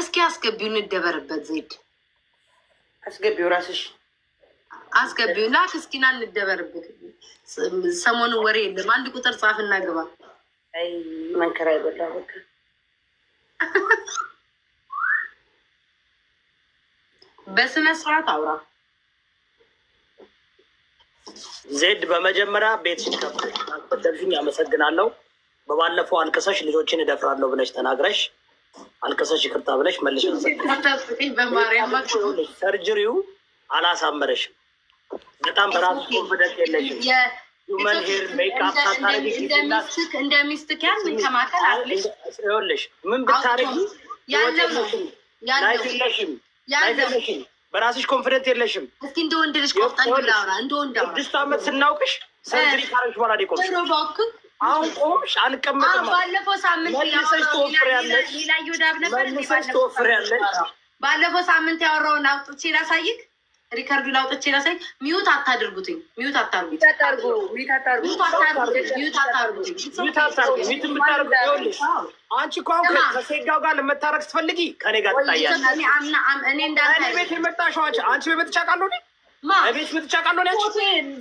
እስኪ አስገቢው፣ እንደበርበት። ዜድ። አስገቢው ራስሽ። አስገቢው፣ ላክ እስኪና እንደበርበት። ሰሞኑን ወሬ የለም። አንድ ቁጥር ጻፍና ግባ። አይ መንከራ ይበላ በቃ። በስነ ስርዓት አውራ። ዜድ፣ በመጀመሪያ ቤትሽን ከፍተሽ ስላስፈቀድሽኝ አመሰግናለሁ። በባለፈው አልቅሰሽ ልጆችን እደፍራለሁ ብለሽ ተናግረሽ፣ አልቅሰሽ ይቅርታ ብለሽ መልሽ። አታስቂኝ በማርያም። Surgery ው አላሳመረሽም። በጣም በራሱ confidence የለሽም። Human hair makeup ሳታረጊ እንደ ሚስትክ ያን መንከማከል at least ይኸውልሽ፣ ምን ብታረጊ ያለው ነው ያለው። Life የለሽም። Life ያለው። የለሽም። በራስሽ confident የለሽም። እስኪ እንደ ወንድ ልጅ ቆፍጠን ብለህ አውራ። እንደ ወንድ አውራ። 6 ዓመት ስናውቅሽ surgery ካረግሽ በኋላ ነው የቆምሽው። ኧረ እባክህ። አሁን ቆምሽ አልቀመጥም። ባለፈው ሳምንት መልሰሽ ትወፍሪያለሽ። ሌላ ዮዳብ ነበር እንዴ? መልሰሽ ትወፍሪያለሽ። ባለፈው ሳምንት ያወራውን አውጥቼ ላሳይክ፣ record ኡን አውጥቼ ላሳይክ። Mute አታድርጉትኝ፣ mute አታርጉት፣ አታርጉ፣ mute አታርጉ። Mute አታርጉት፣ mute አታርጉትኝ። Mute አታርጉ። Mute የምታደርጉ፣ ይኸውልሽ፣ አንቺ እኮ አሁን ከሴጋው ጋር ለመታረቅ ስትፈልጊ ከኔ ጋር ትታያለሽ። እኔ አምና እኔ እንዳንተ እኔ ቤት የመጣሽው አንቺ ቤት መጥቼ አውቃለሁ እኔ ማ ቤት መጥቼ አውቃለሁ እኔ አንቺ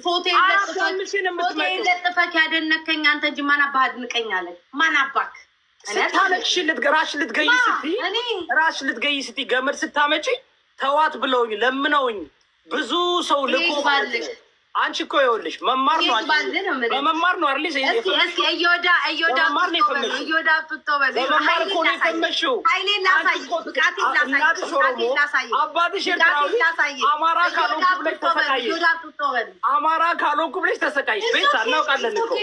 ፎቶ አራት አምስት ነው የምትመጪው። ለጥፈክ ያደነከኝ አንተ እንጂ ማን አባህ አድንቀኝ አለ? ማን አባክ? ስታለቅሽ ራስሽን ልትገይ ስትይ እኔ ራስሽን ልትገይ ስትይ ገመድ ስታመጪ ተዋት ብለውኝ ለምነውኝ ብዙ ሰው ልኮ ይህ ማለት ነው። አንቺ እኮ ይኸውልሽ መማር ነው፣ አንቺ ባል ነው የምልህ። በመማር ነው አይደል? እስኪ እስኪ እዮዳ እዮዳ በመማር ነው የፈመሽው። እዮዳ ቱቶ በል። በመማር እኮ ነው የፈመሽው። ኃይሌን ላሳይ፣ አንቺ እኮ ብቃቴን ላሳይ፣ እናትሽ ኦሮሞ፣ ብቃቴን ላሳይ፣ አባትሽ ብቃቴን ኤርትራዊ፣ ላሳይ። አማራ ካልሆንኩ ብለሽ እዮዳ ቱቶ በል፣ ተሰቃየሽ። እዮዳ ቱቶ በል። አማራ ካልሆንኩ ብለሽ ተሰቃየሽ። ቤት እናውቃለን እኮ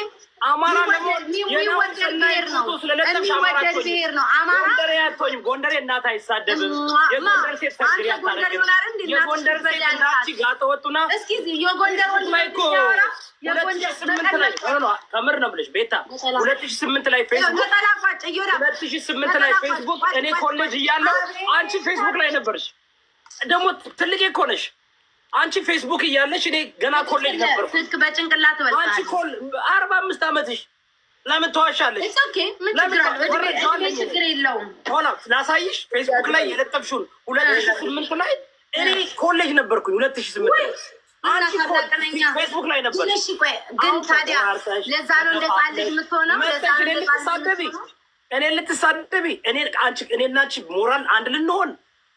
አማራ ለመሆን የሚወደድ ብሔር ነው። ፎቶ ስለለጠፍሽ አማራ የሚወደድ አትሆኝም። ብሔር ነው አማራ። ጎንደሬ አትሆኝም። ጎንደሬ እናት አይሳደብም። የጎንደር ሴት surgery አንተ ጎንደር አታደርግም። ይሆናል እንዴ? የጎንደር ሴት እንዳንቺ ጋጠ ወጡና እስኪ የጎንደር ወንድ ላይ እኮ ሲያወራ 2008 ላይ no፣ ከምር ነው የምልሽ ቤታ፣ 2008 ላይ ፌስቡክ ነጠላ ቋጭ እዮዳ። 2008 ላይ ፌስቡክ እኔ ኮሌጅ እያለሁ አንቺ ፌስቡክ ላይ ነበርሽ። ደግሞ ትልቅ እኮ ነሽ። አንቺ ፌስቡክ እያለሽ እኔ ገና ኮሌጅ ነበርኩ። ስልክ በጭንቅላት አንቺ በልጣል። ኮል 45 ዓመትሽ ለምን ትዋሻለሽ? It's okay፣ ምን ችግር አለው? እድሜ ችግር የለውም። ሆና ላሳይሽ ፌስቡክ ላይ የለጠፍሽውን፣ 2008 ላይ እኔ ኮሌጅ ነበርኩኝ። 2008 ላይ አንቺ ታላቅነኛ። ፌስቡክ ላይ ነበር። እሺ ቆይ ግን ታዲያ ለዛ ነው እንደ ህፃን ልጅ የምትሆነው? ለዛ መተሽ ነው እኔ እንደ ህፃን ልጅ ልትሳደቢ የምትሆነው? እኔ ልትሳደቢ እኔ አንቺ እኔና አንቺ ሞራል አንድ ልንሆን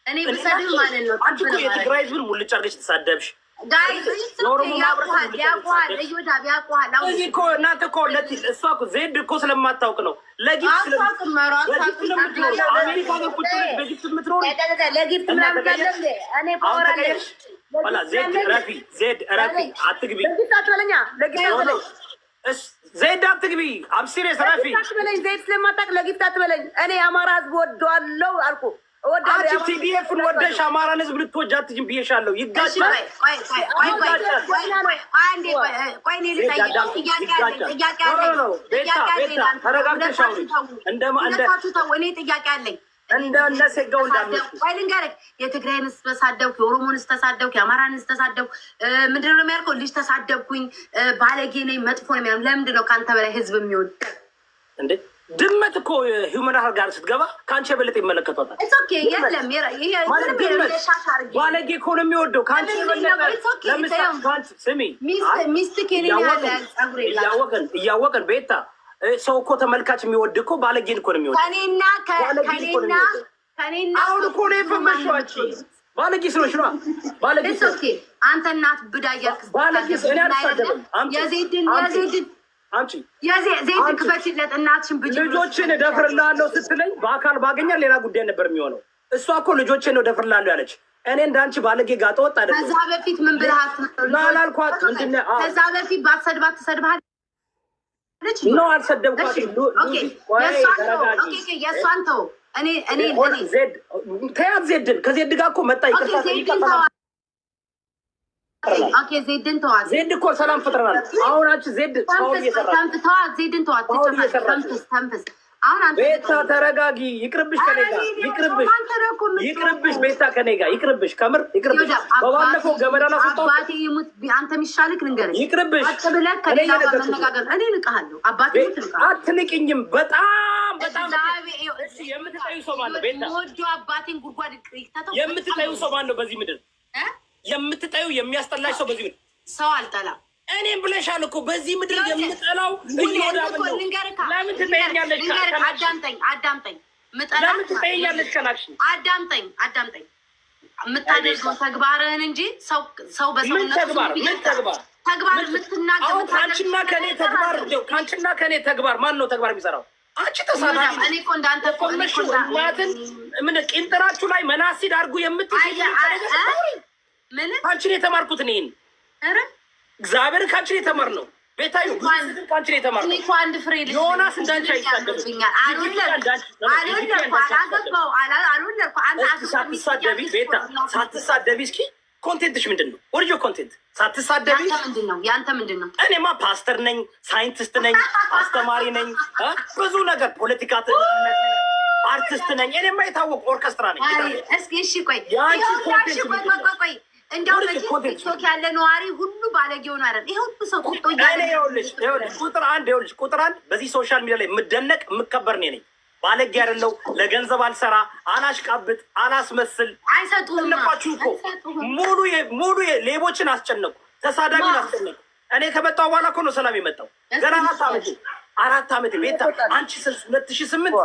እኔ ብሰድብ ማለት ነው። አንቺ እኮ የትግራይ ህዝብን ሙልጭ አድርገሽ ተሳደብሽ። Guys፣ የኦሮሞ ያውቁሃል፣ ማህበረሰብ ያውቁሃል፣ እዮዳብ ያውቁሃል። አሁን እዚህ እኮ እናንተ እኮ እሷ እኮ ዜድ እኮ ስለማታውቅ ነው። ለ gift አታውቅም፣ ኧረ በ gift አታውቅም። ስለምትኖር አሜሪካ ጋር ቁጭ ብለሽ በ gift የምትኖሪ ለ gift ምናምን አለ እንዴ? እኔ አሁን power አለኝ። ተቀየርሽ። ኋላ ዜድ ረፊ፣ ዜድ ረፊ፣ አትግቢ። ለ gift አትበለኛ፣ ለ gift አትበለኝ። ዜድ አትግቢ። I'm serious፣ ረፊ። ለ gift አትበለኝ። ዘይት ስለማታውቅ ለ gift አትበለኝ። እኔ የአማራ ህዝብ ወደዋለሁ አልኩ። አንቺ TDF ን ወደሽ አማራን ህዝብ ልትወጂ አትችይም ብዬሻለሁ። እሺ ይጋጫል። ቆይ ቆይ ቆይ ቆይ ቆይ ቆይ ቆይ አንዴ ቆይ ቆይ እኔ ልጠይቅ። ጥያቄ አለኝ፣ ጥያቄ አለኝ፣ ቤታ ጥያቄ አለኝ። ቤታ ተረጋግተሽ አውሪ። እንደ ሁለታችሁ ተው፣ እኔ ጥያቄ አለኝ። እንደ እነ ሴጋው እንዳትመስሉ። ቆይ ልንገርህ፣ የትግራይን ህዝብ ተሳደብኩ፣ የኦሮሞን ህዝብ ተሳደብኩ፣ የአማራን ህዝብ ተሳደብኩ። ምንድን ነው የሚያልከው? ልጅ ተሳደብኩኝ፣ ባለጌ ነኝ፣ መጥፎ ነው የሚያልከው። ለምንድን ነው ከአንተ በላይ ህዝብ የሚወድ? እንዴ ድመት እኮ human hair ጋር ስትገባ ከአንቺ የበለጠ ይመለከቷታል። It's okay፣ የለም ይሄ ማለት ድመት ሻሽ አድርጌ ባለጌ እኮ ነው የሚወደው ከአንቺ የበለጠ። It's okay፣ ለምሳሌ ተይው። ከአንቺ ስሚ፣ ሚስት ኬኔ ያለ ጸጉር የላትም። እያወቅን እያወቅን ቤታ፣ ሰው እኮ ተመልካች የሚወድ እኮ ባለጌን እኮ ነው የሚወድ። ከኔና ባለጌ እኮ ነው ከኔና የሚወደው። ከኔና አሁን እኮ ነው የፈመሽው አንቺ ባለጌ ስለሆንሽ ነዋ። ባለጌ It's okay። አንተ እናት ብዳ እያልክ ባለጌ እኔ አልሳደብም። አምጪ፣ የዜድን አምጪ፣ የዜድን አምጪ። የዜድ አምጪ። ክፈችለት እናትሽን ብጭ ልጆችን እደፍርልሃለሁ ስትለኝ በአካል ባገኛ ሌላ ጉዳይ ነበር የሚሆነው። እሷ እኮ ልጆችን ነው እደፍርልሃለሁ ያለች። እኔ እንዳንቺ ባለጌ ጋጠ ወጥ አይደለም። ከዛ በፊት ምን ብልሃት ነው? አላልኳት። ምንድን ነው? ከዛ በፊት ባትሰድባት ትሰድብሃለች። ነው አልሰደብኳትም። ቆይ ተረጋጊ። የእሷን ተው። እኔ እኔ እኔ ዜድ ተያት። ዜድን ከዜድ ጋር እኮ መጣ ይቅርታ ጠይቃ ዜድን ሰላም ተዋት። Okay ዜድን ተዋት። ዜድ እኮ ሰላም ፈጥረናል። አሁን አንቺ ዜድ foul እየሰራች ተዋት፣ ዜድን ተዋት። Foul እየሰራች ተንፍስ ተንፍስ። አሁን አንተ ቤታ ተረጋጊ፣ ይቅርብሽ፣ ከኔ ጋር ይቅርብሽ፣ ይቅርብሽ፣ ቤታ ከኔ ጋር ይቅርብሽ፣ ከምር ይቅርብሽ። በባለፈው ገመድ አላስወጣሁም። አባቴ ይሙት አንተ የሚሻልክ ልንገርህ፣ ይቅርብሽ። ቀጥ ብለህ ከሌላ ጋር መነጋገር። እኔ ንቅሃለሁ። አባቴ ይሙት ንቅሃለሁ። አትንቅኝም። በጣም በጣም የምትጠዩ ሰው ማነው? ቤታ ወዶ አባቴን ጉድጓድ ይክተተው። የምትጠዩ ሰው ማነው? በዚህ ምድር የምትጠዩ የሚያስጠላሽ ሰው በዚህ ምድር? ሰው አልጠላም። እኔም ብለሻል እኮ፣ በዚህ ምድር የምጠላው እዮዳብን ነው። ለምን ትጠይኛለሽ? አዳምጠኝ፣ አዳምጠኝ። ለምን ትጠይኛለሽ? ከላክሽ አዳምጠኝ፣ አዳምጠኝ። የምታደርገው ተግባርህን እንጂ ሰው ሰው ምን ተግባር? ምን ተግባር? ተግባር የምትናገር አሁን ከአንቺና ከኔ ተግባር ማን ነው ተግባር የሚሰራው? አንቺ ተሳዳቢ። እኔ እኮ እንዳንተ እኮ እኔ እኮ እናትን ምን ቂንጥራችሁ ላይ መናሲድ አድርጉ የምትይ ምን አንቺን የተማርኩት እኔን ኧረ እግዚአብሔር ከአንቺን የተማርነው፣ ቤታዩ ከአንቺን የተማርነው። እኔ እኮ አንድ ፍሬ ልጅ ዮናስ እንዳንቺ አይሳደብም። አልወለድኩ፣ አላገባው፣ አልወለድኩ። አንተ ሳትሳደቢ ቤታ፣ ሳትሳደቢ እስኪ content ሽ ምንድን ነው? What is your content ሳትሳደቢ። ያንተ ምንድን ነው? ያንተ ምንድን ነው? እኔማ ፓስተር ነኝ፣ ሳይንቲስት ነኝ፣ አስተማሪ ነኝ፣ ብዙ ነገር፣ ፖለቲካ አርቲስት ነኝ። እኔማ የታወቁ ኦርኬስትራ ነኝ። እስኪ እሺ ቆይ ቆይ ቆይ ቆይ፣ እንዲያው ቲክቶክ ያለ ነዋሪ ሁሉ ባለጌ ሆኖ አይደል? ይሄ ሁሉ ሰው ቁጦ እያለ ይኸውልሽ፣ ይኸውልሽ ቁጥር አንድ፣ ይኸውልሽ ቁጥር አንድ፣ በዚህ social media ላይ የምደነቅ የምከበር እኔ ነኝ። ባለጌ አይደለው። ለገንዘብ አልሰራ፣ አላሽቃብጥ፣ አላስመስል። አይሰጡህም። አስጨነቋችሁ እኮ፣ ሙሉ ሙሉ ሌቦችን አስጨነቁ፣ ተሳዳቢን አስጨነቁ። እኔ ከመጣሁ በኋላ እኮ ነው ሰላም የመጣው። ገና 4 ዓመት፣ 4 ዓመት ቤታ። አንቺ 2008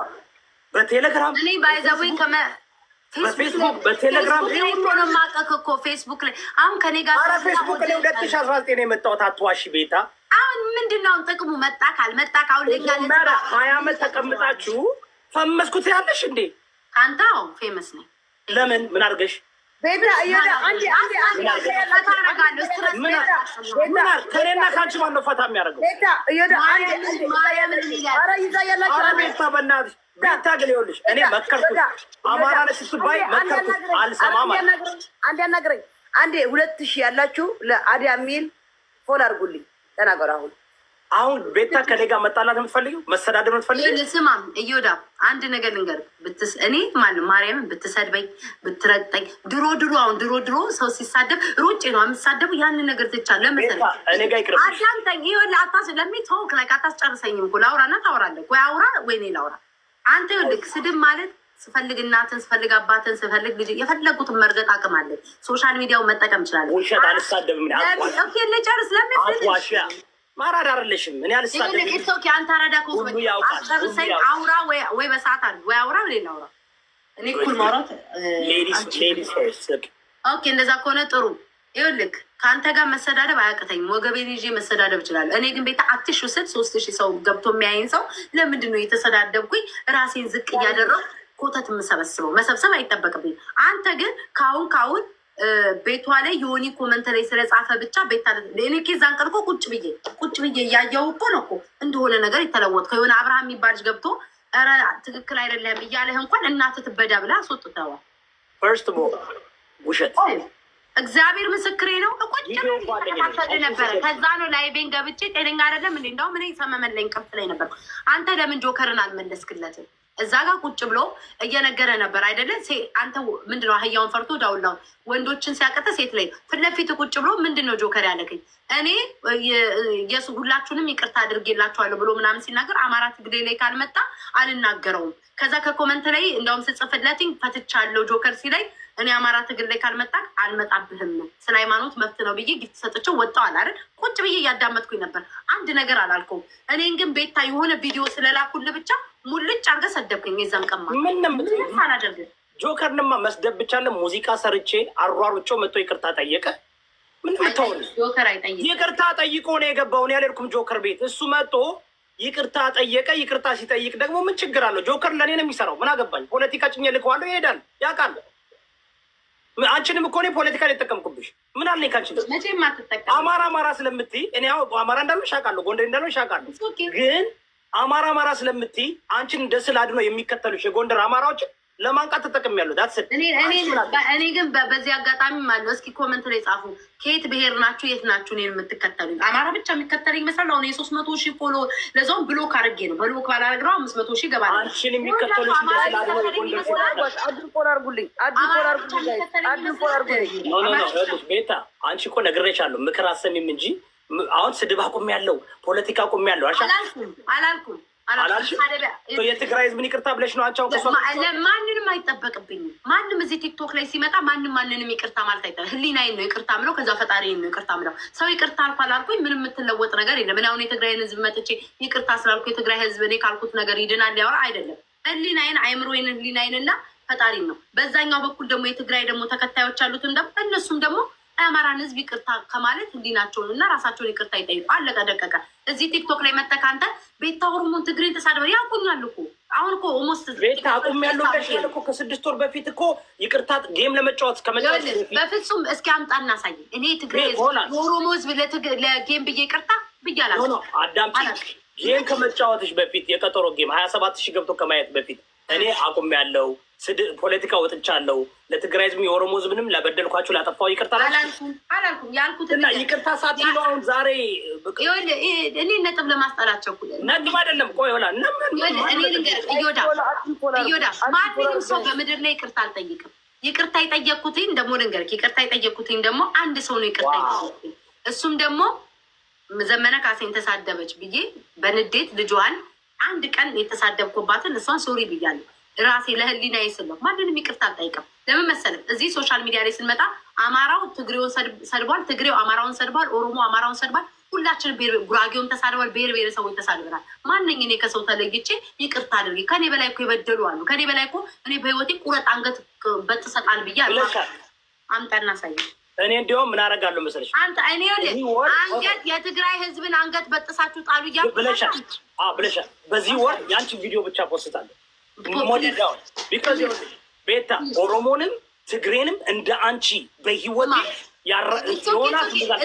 በቴሌግራም እኔ by the way ከመ በፌስቡክ፣ በቴሌግራም ፌስቡክ ላይ እኮ ነው የማውቅህ እኮ፣ ፌስቡክ ላይ አሁን ከኔ ጋር አረ ፌስቡክ ላይ 2019 ነው የመጣሁት። አትዋሺ ቤታ። አሁን ምንድን ነው ጥቅሙ? መጣ ካልመጣ አሁን ለኛ 20 ዓመት ተቀምጣችሁ ፈመስኩት ያለሽ እንዴ? ከአንተ አዎ famous ነኝ። ለምን? ምን አድርገሽ? ቤታ እዮዳ፣ አንዴ አንዴ አንዴ። ፈታ አደርጋለሁ። Stress ምን ከእኔና ከአንቺ ማን ነው ፈታ የሚያደርገው? ቤታ፣ እዮዳ፣ አንዴ አንዴ። ኧረ ይዛ ያላችሁ ኧረ ቤታ በእናትሽ፣ ቤታ ግን ይኸውልሽ እኔ መከርኩት። አማራ ነሽ ስትባይ መከርኩት፣ አልሰማም አለ። አንዴ አናግረኝ። አንዴ 2000 ያላችሁ ለአዲ የሚል follow አድርጉልኝ። ተናገሩ አሁን። አሁን ቤታ ከኔ ጋር መጣላት የምትፈልጊው፣ መሰዳደር የምትፈልጊው? ስማ እዮዳ፣ አንድ ነገር ልንገርህ። ብትስ እኔ ማነው ማርያምን ብትሰድበኝ ብትረግጠኝ፣ ድሮ ድሮ፣ አሁን ድሮ ድሮ ሰው ሲሳደብ ሮጬ ነው የምሳደቡ። ያንን ነገር ትቻለሁ። ለመሰለህ እኔ ጋር ይቅርብሽ። አዳምጠኝ። ይኸውልህ አታስ let me talk like አታስጨርሰኝም እኮ። ላውራና ታወራለህ ወይ አውራ ወይ እኔ ላውራ። አንተ ይኸውልህ ስድብ ማለት ስፈልግ እናትን፣ ስፈልግ አባትን፣ ስፈልግ ልጅ የፈለጉትን መርገጥ አቅም አለኝ። Social media ውን መጠቀም እችላለሁ። ውሸት፣ አልሳደብም። Okay ልጨርስ። ለምን አትዋሽ። አራዳ አይደለሽም። እኔ አልሳደብም። It's okay። አንተ አራዳ ከሆንክ ሁሉ ያውቃል። አስጨርሰኝ። አውራ ወይ በሰዓት አለ ወይ አውራ ወይ ላውራ። እኔ እኩል ማውራት Ladies first። Okay፣ እንደዛ ከሆነ ጥሩ። ይኸውልህ ከአንተ ጋር መሰዳደብ አያቅተኝም። ወገቤን ይዤ መሰዳደብ እችላለሁ። እኔ ግን ቤታ አትሹ ስል 3000 ሰው ገብቶ የሚያይን ሰው ለምንድን ነው የተሰዳደብኩኝ? ራሴን ዝቅ እያደረኩ ኮተት የምሰበስበው? መሰብሰብ አይጠበቅብኝም። አንተ ግን ካሁን ካሁን ቤቷ ላይ የሆኒ comment ላይ ስለጻፈ ብቻ ቤታ እኔ ኬዛን ቀን እኮ ቁጭ ብዬ እያየው እኮ ነው እኮ እንደሆነ ነገር የተለወጥከው። የሆነ አብርሃም የሚባል ልጅ ገብቶ ኧረ ትክክል አይደለም እያለህ እንኳን እናትህ ትበዳ ብለህ አስወጥተዋል። First of all ውሸት። እግዚአብሔር ምስክሬ ነው። ቁጭ ብዬ ነበረ። ከዛ ነው live ኤን ገብቼ ጤነኛ አይደለም እንዴ? እንደውም እኔ ሰመመን ላይ እንቅልፍ ላይ ነበር። አንተ ለምን ጆከርን አልመለስክለትም? እዛ ጋር ቁጭ ብሎ እየነገረ ነበር አይደለ? አንተ ምንድነው አህያውን ፈርቶ ዳውላውን፣ ወንዶችን ሲያቀተ ሴት ላይ ፊት ለፊት ቁጭ ብሎ ምንድነው ጆከር ያለክኝ? እኔ የሱ ሁላችሁንም ይቅርታ አድርጌላችኋለሁ ብሎ ምናምን ሲናገር አማራ ትግሬ ላይ ካልመጣ አልናገረውም። ከዛ ከ comment ላይ እንደውም ስጽፍለትኝ ፈትቻለሁ ጆከር ሲለኝ እኔ አማራ ትግል ላይ ካልመጣ አልመጣብህም፣ ስለ ሃይማኖት መብት ነው ብዬ gift ሰጥቼው ወጥተዋል አይደል? ቁጭ ብዬ እያዳመጥኩኝ ነበር። አንድ ነገር አላልከውም። እኔን ግን ቤታ የሆነ ቪዲዮ ስለላኩልህ ብቻ ሙልጭ አድርገህ ሰደብከኝ። የዛን ቀማ ምን ነው ምንም አላደርግም። ጆከርንማ መስደብ ብቻ አለ። ሙዚቃ ሰርቼ አሯሩጬው መጥቶ ይቅርታ ጠየቀ። ምን ምታወሪ? ጆከር አይጠይቅም። ይቅርታ ጠይቆ ነው የገባው። እኔ አልሄድኩም ጆከር ቤት፣ እሱ መጥቶ ይቅርታ ጠየቀ። ይቅርታ ሲጠይቅ ደግሞ ምን ችግር አለው? ጆከር ለእኔ ነው የሚሰራው። ምን አገባኝ? ፖለቲካ ጭኜ ልከዋለሁ፣ ይሄዳል፣ ያውቃል። አንቺንም እኮ እኔ ፖለቲካ ላይ የተጠቀምኩብሽ ምን አለኝ ከአንቺ ጋር? መቼም አትጠቀም። አማራ አማራ ስለምትይ እኔ ያው አማራ እንዳልሆንሽ አውቃለሁ፣ ጎንደሬ እንዳልሆንሽ አውቃለሁ። ግን አማራ አማራ ስለምትይ አንቺን እንደ ስዕል አድኖ የሚከተሉሽ የጎንደር አማራዎችን ለማንቃት ተጠቅሜያለሁ። That's እኔ ግን በዚህ አጋጣሚ ማለት ነው፣ እስኪ comment ላይ ጻፉ። ከየት ብሄር ናችሁ? የት ናችሁ? እኔን የምትከተሉኝ አማራ ብቻ የሚከተለኝ ይመስላል። አሁን የ300,000 follow ለዛውም block አድርጌ ነው። Block ባላደርግ ነው 500,000 ገባ። አንቺን የሚከተሉሽ አድን follow አድርጉልኝ። አድን follow አድርጉልኝ። አድን follow አድርጉልኝ። No, no, no፣ ቤታ አንቺ እኮ ነግሬሻለሁ። ምክር አሰሚም እንጂ አሁን ስድብ አቁሜያለሁ፣ ፖለቲካ አቁሜያለሁ። አላልኩም፣ አላልኩም። የትግራይ ህዝብን ይቅርታ ብለሽ ነው አንቺ? አሁን ማንንም አይጠበቅብኝም። ማንም እዚህ ቲክቶክ ላይ ሲመጣ ማንም ማንንም ይቅርታ ማለት አይጠ ህሊናዬን ነው ይቅርታ ምለው፣ ከዛ ፈጣሪን ነው ይቅርታ ምለው። ሰው ይቅርታ አልኩ አላልኩኝ ምንም የምትለወጥ ነገር የለም። እኔ አሁን የትግራይን ህዝብ መጥቼ ይቅርታ ስላልኩ የትግራይ ህዝብ እኔ ካልኩት ነገር ይድናል ሊያወራ አይደለም። ህሊናዬን፣ አይምሮዬን፣ ህሊናዬን እና ፈጣሪን ነው። በዛኛው በኩል ደግሞ የትግራይ ደግሞ ተከታዮች አሉትም ደግሞ እነሱም ደግሞ የአማራን ህዝብ ይቅርታ ከማለት ህሊናቸውን እና ራሳቸውን ይቅርታ ይጠይቁ። አለቀ ደቀቀ። እዚህ ቲክቶክ ላይ መተህ አንተ ቤታ ኦሮሞን ትግሬን ተሳድበ ያውቁኛል እኮ አሁን እኮ almost ቤታ አቁሜያለሁ ብለሻል እኮ ከ6 ወር በፊት እኮ ይቅርታ game ለመጫወት ከመጫወት በፍጹም እስኪ አምጣ እናሳይ። እኔ ትግሬ የኦሮሞ ህዝብ ለ game ብዬ ይቅርታ ብዬ አላውቅም። አዳምጪ። Game ከመጫወትሽ በፊት የቀጠሮ game 27,000 ገብቶ ከማየት በፊት እኔ አቁሜያለሁ፣ ፖለቲካ ወጥቻለሁ፣ ለትግራይ ህዝብ የኦሮሞ ህዝብንም ለበደልኳቸው ላጠፋው ይቅርታ አላልኩም፣ አላልኩም። ያልኩት እና ይቅርታ ሳትይ ነው አሁን ዛሬ እኔ ነጥብ ለማስጠላቸው ነጥብ አይደለም። ቆይ ሆላ እኔ ልንገርህ እዮዳ፣ እዮዳ፣ ማንንም ሰው በምድር ላይ ይቅርታ አልጠይቅም። ይቅርታ የጠየቅኩትኝ ደግሞ ልንገርህ፣ ይቅርታ የጠየቅኩትኝ ደግሞ አንድ ሰው ነው ይቅርታ የጠየቅኩትኝ። እሱም ደግሞ ዘመነ ካሴን ተሳደበች ብዬ በንዴት ልጇን አንድ ቀን የተሳደብኩባትን እሷን sorry ብያለሁ። ራሴ ለህሊና ስለው ማንንም ይቅርታ አልጠይቅም። ለምን መሰለህ? እዚህ social media ላይ ስንመጣ አማራው ትግሬውን ሰድቧል፣ ትግሬው አማራውን ሰድቧል፣ ኦሮሞ አማራውን ሰድቧል። ሁላችን ጉራጌውን ተሳድቧል፣ ብሔር ብሔረሰቦች ተሳድበናል። ማነኝ እኔ ከሰው ተለይቼ ይቅርታ አድርጌ? ከኔ በላይ እኮ የበደሉ አሉ። ከኔ በላይ እኮ እኔ በህይወቴ ቁረጥ አንገት በጥሰጣል ብዬ አምጣና ሳይ እኔ እንዲያውም ምን አደርጋለሁ መሰለሽ? አንተ እኔ አንገት የትግራይ ህዝብን አንገት በጥሳችሁ ጣሉ እያልኩ ብለሻል ብለሻል። በዚህ ወር የአንቺን ቪዲዮ ብቻ ፖስታለሁ። ሞዴል because ቤታ ኦሮሞንም ትግሬንም እንደ አንቺ በህይወቴ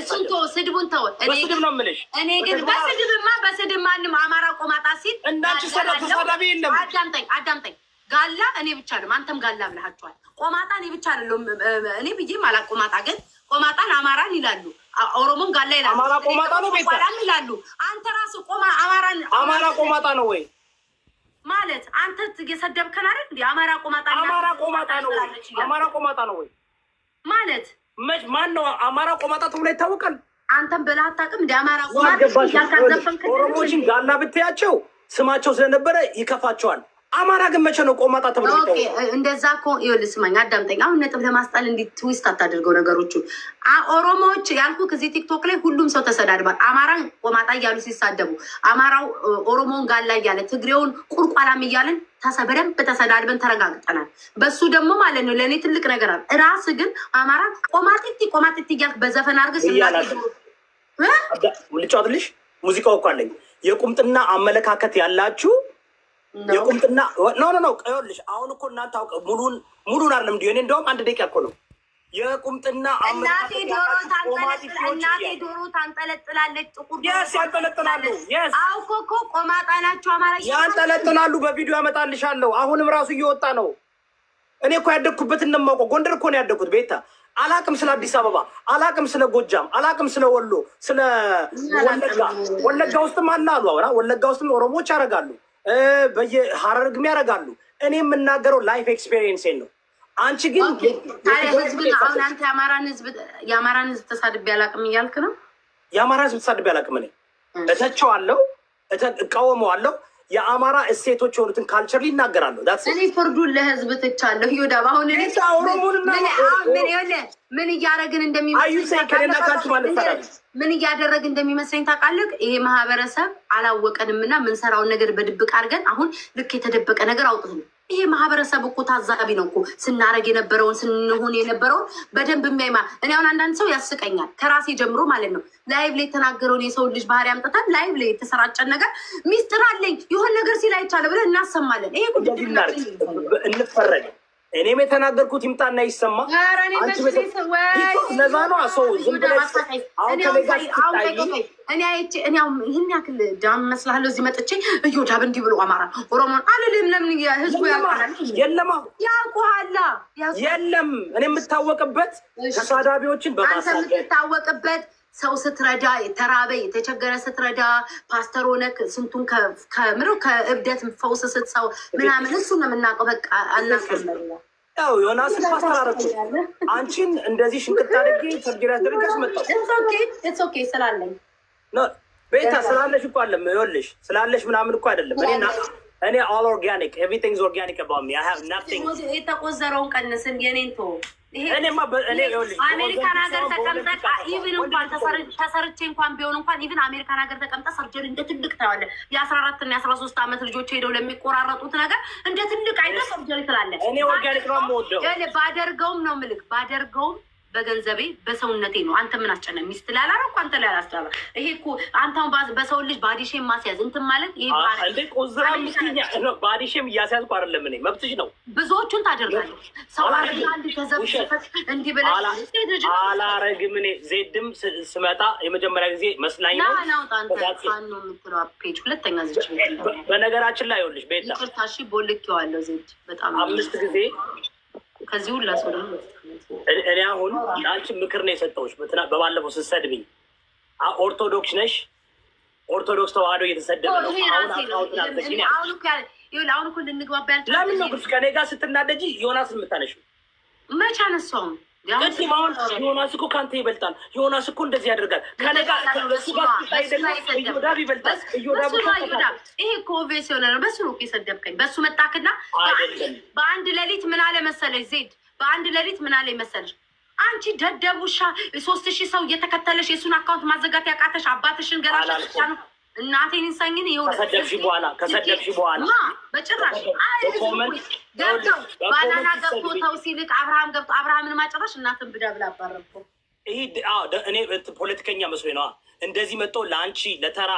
እሱን ተወው፣ ስድቡን ተወው። በስድብ ነው የምልሽ። እኔ ግን በስድብማ በስድብ ማንም አማራ ቆማጣ ሲል እንዳንቺ ተሳዳቢ የለም። አዳምጠኝ፣ አዳምጠኝ። ጋላ እኔ ብቻ አይደለም፣ አንተም ጋላ ብለሃቸዋል። ቆማጣ እኔ ብቻ አይደለም፣ እኔ ብዬም አላ ቆማጣ ግን ቆማጣን አማራን ይላሉ፣ ኦሮሞም ጋላ ይላሉ። አማራ ቆማጣ ነው ቤታ ይላሉ። አንተ ራሱ ቆማ አማራን አማራ ቆማጣ ነው ወይ ማለት አንተ የሰደብከን አይደል እንዴ? አማራ ቆማጣ አማራ ቆማጣ ነው ወይ? አማራ ቆማጣ ነው ወይ ማለት መች ማን ነው አማራ ቆማጣ ተብሎ ይታወቃል? አንተም ብለህ አታውቅም እንዴ? አማራ ቆማጣ ኦሮሞዎችን ጋላ ብትያቸው ስማቸው ስለነበረ ይከፋቸዋል። አማራ ግን መቼ ነው ቆማጣ ተብሎ? እንደዛ እኮ ይኸውልህ፣ ስማኝ፣ አዳምጠኝ። አሁን ነጥብ ለማስጣል እንዲ twist አታድርገው ነገሮቹ። ኦሮሞዎች ያልኩህ እዚህ ቲክቶክ ላይ ሁሉም ሰው ተሰዳድቧል። አማራን ቆማጣ እያሉ ሲሳደቡ፣ አማራው ኦሮሞውን ጋላ እያለ፣ ትግሬውን ቁርቋላም እያለን በደንብ ተሰዳድበን ተረጋግጠናል። በሱ ደግሞ ማለት ነው ለእኔ ትልቅ ነገር አለ። ራስ ግን አማራ ቆማጢቲ ቆማጢቲ እያልክ በዘፈን አድርገህ ልጫወትልሽ። ሙዚቃው እኮ አለኝ። የቁምጥና አመለካከት ያላችሁ የቁምጥና no, no, no፣ ይኸውልሽ አሁን እኮ እናንተ አውቀ ሙሉን ሙሉን አይደለም እንዲሁ እኔ እንደውም አንድ ደቂቃ እኮ ነው የቁምጥና እናቴ ዶሮ ታንጠለጥላለች። ጥቁር Yes፣ ያንጠለጥላሉ። Yes። አውኮ እኮ ቆማጣ ናቸው አማራ ያንጠለጥላሉ። በቪዲዮ ያመጣልሻለሁ። አሁንም ራሱ እየወጣ ነው። እኔ እኮ ያደግኩበትን ነው የማውቀው። ጎንደር እኮ ነው ያደግኩት። ቤታ አላቅም ስለ አዲስ አበባ፣ አላቅም ስለ ጎጃም፣ አላቅም ስለ ወሎ፣ ስለ ወለጋ። ወለጋ ውስጥም አለ አሉ። አሁን ወለጋ ውስጥም ኦሮሞዎች ያደርጋሉ፣ በየሀረርግም ያደርጋሉ። እኔ የምናገረው life experience ነው። አንቺ ግን ታዲያ ህዝብን አሁን አንተ የአማራን ህዝብ ተሳድቤ አላቅም እያልክ ነው? የአማራ ህዝብ ተሳድቤ አላቅም። እኔ እተቸዋለሁ፣ እቃወመዋለሁ። የአማራ እሴቶች የሆኑትን culture ይናገራለሁ። እኔ ፍርዱን ለህዝብ ትቻለሁ። ይሁዳ አሁን ምን እያደረግን እንደሚመስለኝ ምን እያደረግን እንደሚመስለኝ ታውቃለህ? ይሄ ማህበረሰብ አላወቀንም እና ምንሰራውን ነገር በድብቅ አድርገን አሁን ልክ የተደበቀ ነገር አውጥተን ይሄ ማህበረሰብ እኮ ታዛቢ ነው እኮ፣ ስናረግ የነበረውን ስንሆን የነበረውን በደንብ የሚያይማ። እኔ አሁን አንዳንድ ሰው ያስቀኛል፣ ከራሴ ጀምሮ ማለት ነው። Live ላይ የተናገረውን የሰው ልጅ ባህሪ አምጥተን live ላይ የተሰራጨን ነገር ሚስጥር አለኝ የሆን ነገር ሲል አይቻለ ብለን እናሰማለን። ይሄ እንፈረድ። እኔም የተናገርኩት ይምጣና ይሰማ። ለዛ ነው ሰው ዝም ብለሽ አሁን ከእኔ ጋር ስትታይ እኔ አይቼ እኔ አሁን ይህን ያክል ዳም መስላለሁ። እዚህ መጥቼ እዮዳብ እንዲህ ብሎ አማራ ኦሮሞን አልልም። ለምን ህዝቡ ያውቃል? የለማ ያውቁሃል። የለም፣ እኔ የምታወቅበት ተሳዳቢዎችን አንተ በማሳደድ የምትታወቅበት ሰው ስትረዳ፣ የተራበ የተቸገረ ስትረዳ፣ ፓስተር ሆነህ ስንቱን ከምሮ ከእብደት ፈውስ ስትሰው ምናምን እሱ ነው የምናውቀው። በቃ አናውቅም። ያው ዮናስን ፓስተር አደረኩት። አንቺን እንደዚህ ሽንቅጥ አድርጌ surgery አስደርጌ አስመጣሁ። It's okay ስላለኝ። No፣ ቤታ፣ ስላለሽ እኮ አለም፣ ይኸውልሽ፣ ስላለሽ ምናምን እኮ አይደለም። እኔ all organic, everything is organic about me. I have nothing። የተቆዘረውን ቀንስን፣ የኔን ተወው። ይሄ እኔማ እኔ ይኸውልሽ አሜሪካን ሀገር ተቀምጠህ even እንኳን ተሰርቼ እንኳን ቢሆን እንኳን even አሜሪካን ሀገር ተቀምጠህ surgery እንደ ትልቅ ታየዋለህ። የ14 እና የ13 ዓመት ልጆች ሄደው ለሚቆራረጡት ነገር እንደ ትልቅ አይተህ surgery ትላለህ። እኔ organic ነው የምወደው። ይኸውልህ፣ ባደርገውም ነው ምልክ፣ ባደርገውም በገንዘቤ በሰውነቴ ነው። አንተ ምን አስጨነ? ሚስት ላይ አላደረኩ፣ አንተ ላይ አላስደረኩ። ይሄ እኮ አንተ አሁን በሰው ልጅ body shame ማስያዝ እንትን ማለት ይሄ እንዴ ቆዝራ body shame እያስያዝኩ አይደለም። እኔ መብትሽ ነው። ብዙዎቹን ታደርጋለህ። ሰው አረጋ እንዲህ ተዘብዝፈህ እንዲህ ብለህ ሴት ልጅ አላረግም። እኔ ዜድም ስመጣ የመጀመሪያ ጊዜ መስላኝ ና ነው። ናውጣ አንተ ፋኖ የምትለው page ሁለተኛ ዝች በነገራችን ላይ ይኸውልሽ ቤታ፣ ይቅርታ እሺ፣ ቦልኬዋለሁ። ዜድ በጣም አምስት ጊዜ ከዚህ ሁላ ሰው ደግሞ እኔ አሁን ለአንቺ ምክር ነው የሰጠሁሽ። በባለፈው ስትሰድብኝ ኦርቶዶክስ ነሽ፣ ኦርቶዶክስ ተዋህዶ እየተሰደበ ነው። ይሄ አሁን ራሴ ነው። አካውንትን አትዘጊ ነው ያልኩሽ። አሁን እኮ ይኸውልህ፣ አሁን እኮ ልንግባባ ያልቻልነው ለምን ነው ግን ከእኔ ጋር ስትናደጂ ዮናስ የምታነሺው? መች አነሳውም? ቅድም አሁን ዮናስ እኮ ከአንተ ይበልጣል፣ ዮናስ እኮ እንደዚህ ያደርጋል። ከእኔ ጋር እሱ ጋር ስትታይ ደግሞ እዮዳብ ይበልጣል። እዮዳብ በሱ እኮ ነው እዮዳብ። ይሄ እኮ obvious የሆነ ነው። በሱ ነው እኮ የሰደብከኝ። በሱ መጣክና አይደለም። በአንድ ሌሊት ምን አለ መሰለሽ ዜድ፣ በአንድ ሌሊት ምን አለ መሰለሽ? አንቺ ደደብ ውሻ፣ 3000 ሰው እየተከተለሽ የእሱን account ማዘጋት ያቃተሽ አባትሽን ገላሽ አላልኩም። እናቴን ይንሳኝን ይኸው ከሰደብሽ በኋላ ማ በጭራሽ አይ በ comment ገብተው በ comment ባናና ገብቶ ስትሰድቢ ተው ሲልክ አብርሃም ገብቶ አብርሃምን ማጨራሽ እናትን ብዳ ብላ አባረርከው። ይሄ አዎ፣ እኔ እንትን ፖለቲከኛ መስሎኝ ነዋ። እንደዚህ መጥቶ ለአንቺ ለተራ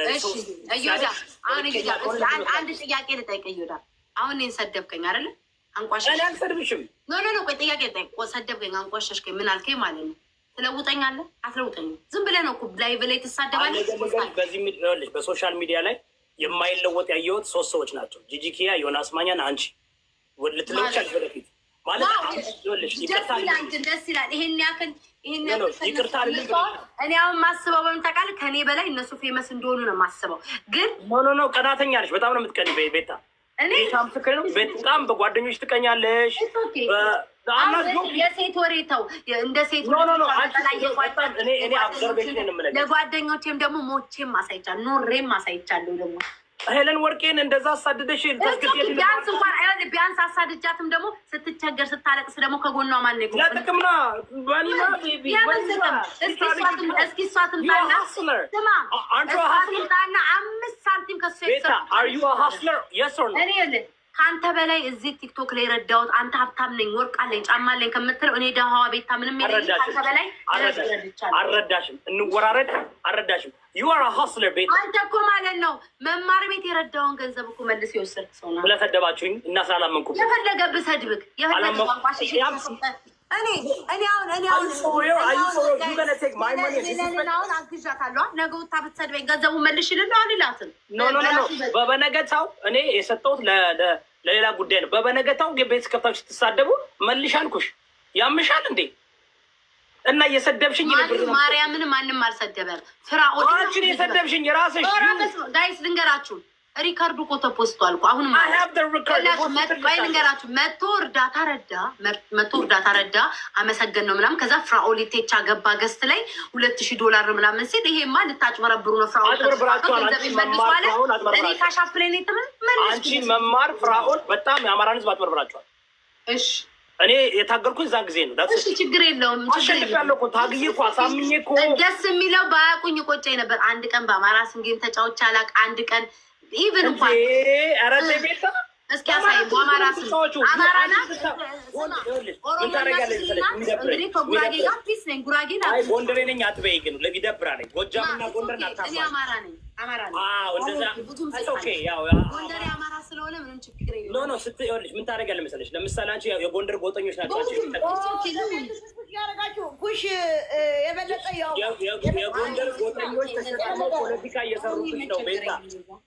እሺ ሰው እዮዳ፣ አሁን እዮዳ፣ እስኪ ፖለቲከኛ አንድ ጥያቄ ልጠይቅ። እዮዳ፣ አሁን እኔን ሰደብከኝ አይደለ? አንቋሸሽ እኔ አልሰድብሽም። No, no, no፣ ቆይ፣ ጥያቄ ልጠይቅ። ሰደብከኝ፣ አንቋሸሽከኝ፣ ምን አልከኝ ማለት ነው? ትለውጠኛለህ? አትለውጠኝም። ዝም ብለህ ነው እኮ live ላይ ትሳደባለህ። አንድ ነገር በዚህ ይኸውልሽ፣ በ social media ላይ የማይለወጥ ያየሁት ሶስት ሰዎች ናቸው። ጂጂ ኪያ፣ ዮናስ ማኛን፣ አንቺ ልትለውጫለሽ ወደፊት ማለት አንቺ ይኸውልሽ ደስ ይቅርታ ይላል ግን ደስ ይላል። ይሄን No, no፣ ያክል ይቅርታ አይደለም። እኔ አሁን ማስበው በምን ታውቃለህ? ከእኔ በላይ እነሱ famous እንደሆኑ ነው የማስበው። ግን No, no, no፣ ቀናተኛ ነሽ። በጣም ነው የምትቀኝ ቤታ። እኔ ቤታ ምስክር ነው። በጣም በጓደኞች ትቀኛለሽ። It's okay። I'm not joking. የሴት ወሬ ተው፣ እንደ ሴት No, no, no፣ አንቺ በጣም እኔ observation ነው የምነግርሽ። ለጓደኞቼም ደግሞ ሞቼም አሳይቻለሁ፣ ኖሬም አሳይቻለሁ ደግሞ። ሄለን ወርቄን እንደዛ አሳድደሽ ታስገድያት ቢያንስ እንኳን አይሆን ቢያንስ አሳድጃትም ደግሞ ስትቸገር ስታለቅስ ደግሞ ከጎኗ ማን ነው የቆመው? ለጥቅም ና money ማ baby። የምን ጥቅም? እስኪ እሷ ትምጣና፣ ስማ፣ እሷ ትምጣና 5 ሳንቲም ከሱ ቤታ፣ are you hustler, yes or no? እኔ ይኸውልህ፣ ከአንተ በላይ እዚህ ቲክቶክ ላይ ረዳሁት። አንተ ሀብታም ነኝ፣ ወርቅ አለኝ፣ ጫማ አለኝ ከምትለው እኔ ደሃዋ ቤታ ምንም የለኝም። ከአንተ በላይ ረድቻለሁ። አልረዳሽም። እንወራረድ። አልረዳሽም። You are hustler ቤታ። አንተ እኮ ማለት ነው መማር ቤት የረዳውን ገንዘብ እኮ መልስ የወሰድክ ሰው ነው። ስለሰደባችሁኝ እና ስላላመንኩ የፈለገ ብሰድብክ የፈለገ ቋንቋ እኔ አሁን ሄለንን አሁን አግዣታለሁ። ነገ ወታ ብትሰድበኝ ገንዘቡ መልሽ ልልህ አልላትም። No, no, no፣ በበነገታው እኔ የሰጠሁት ለሌላ ጉዳይ ነው። በበነገታው ቤት ከፍታችሁ ስትሳደቡ መልሽ አልኩሽ። ያምሻል እንዴ? እና እየሰደብሽኝ ማርያምን ማንም አልሰደበም። ፍራኦል አንቺን የሰደብሽኝ ራስሽ። Guys፣ ልንገራችሁ፣ record ኡ እኮ ተፖስቷል እኮ አሁን። ቆይ ልንገራችሁ፣ መቶ እርዳታ ረዳ፣ መቶ እርዳታ ረዳ፣ አመሰገን ነው ምናምን። ከዛ ፍራኦል ቴቻ ገባ guest ላይ $2000 ምናምን ሲል ይሄማ ልታጭበረብሩ ነው፣ ፍራኦል ገንዘብ መልሱ አለ። እኔ Cash App ላይ ነው አንቺ መማር ፍራኦል በጣም የአማራን ህዝብ አጭበርብራችኋል። እሺ። እኔ የታገልኩኝ እዛን ጊዜ ነው። እሺ፣ ችግር የለውም። አሸንፊያለሁ እኮ፣ ታግዬ እኮ፣ አሳምኜ እኮ። ደስ የሚለው ባያውቁኝ ቆጨኝ ነበር። አንድ ቀን በአማራ ስም game ተጫውቼ አላውቅ። አንድ ቀን even እንኳን ኧረ ተይ ቤታ። እስኪ አሳይ። በአማራ ስም አማራ ናት ኦሮሞ እንግዲህ ከጉራጌ ጋር peace ነኝ። ጉራጌ ናት። ጎንደሬ ነኝ አትበይ፣ ግን ይደብራል። ጎጃምና ጎንደር እኔ አማራ ነኝ። አማራ ነኝ። አዎ፣ እንደዛ። ብዙም Okay፣ ያው ጎንደሬ አማራ ስለሆነ ምንም ችግር No. የለውም። No፣ ይኸውልሽ፣ ምን ታደርጊያለሽ መሰለሽ? ለምሳሌ አንቺ ያው የጎንደር ጎጠኞች ናቸው አንቺ Push ያደረጋችሁ push የበለጠ ያው የጎንደር ጎጠኞች ተሸክመው ፖለቲካ እየሰሩብሽ ነው። ቤታ፣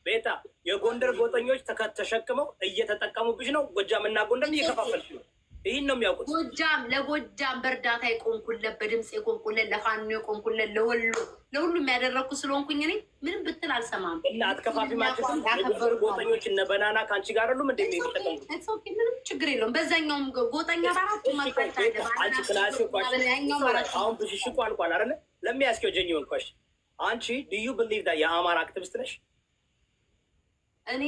ቤታ፣ የጎንደር ጎጠኞች ተሸክመው እየተጠቀሙብሽ ነው። ጎጃምና ጎንደርን እየከፋፈልሽ ነው። ይህን ነው የሚያውቁት። ጎጃም ለጎጃም በእርዳታ የቆምኩለት፣ በድምፅ የቆምኩለት፣ ለፋኖ የቆምኩለት፣ ለወሎ ለሁሉም ያደረግኩ ስለሆንኩኝ እኔ ምንም ብትል አልሰማም። እና አትከፋፊ ማለት የጎንደር ጎጠኞች እነ በናና ከአንቺ ጋር አይደሉም እንደ የሚጠቀሙት? It's okay፣ ምንም ችግር የለውም። በዛኛውም ጎጠኛ በአራቱ አቅጣጫ አለ። አንቺ ክላሲ ያኛውም አራቱ አሁን ብሽሽቁ አልቋል አይደለ? Let me ask you genuine question፣ አንቺ do you believe that የአማራ አክቲቪስት ነሽ? እኔ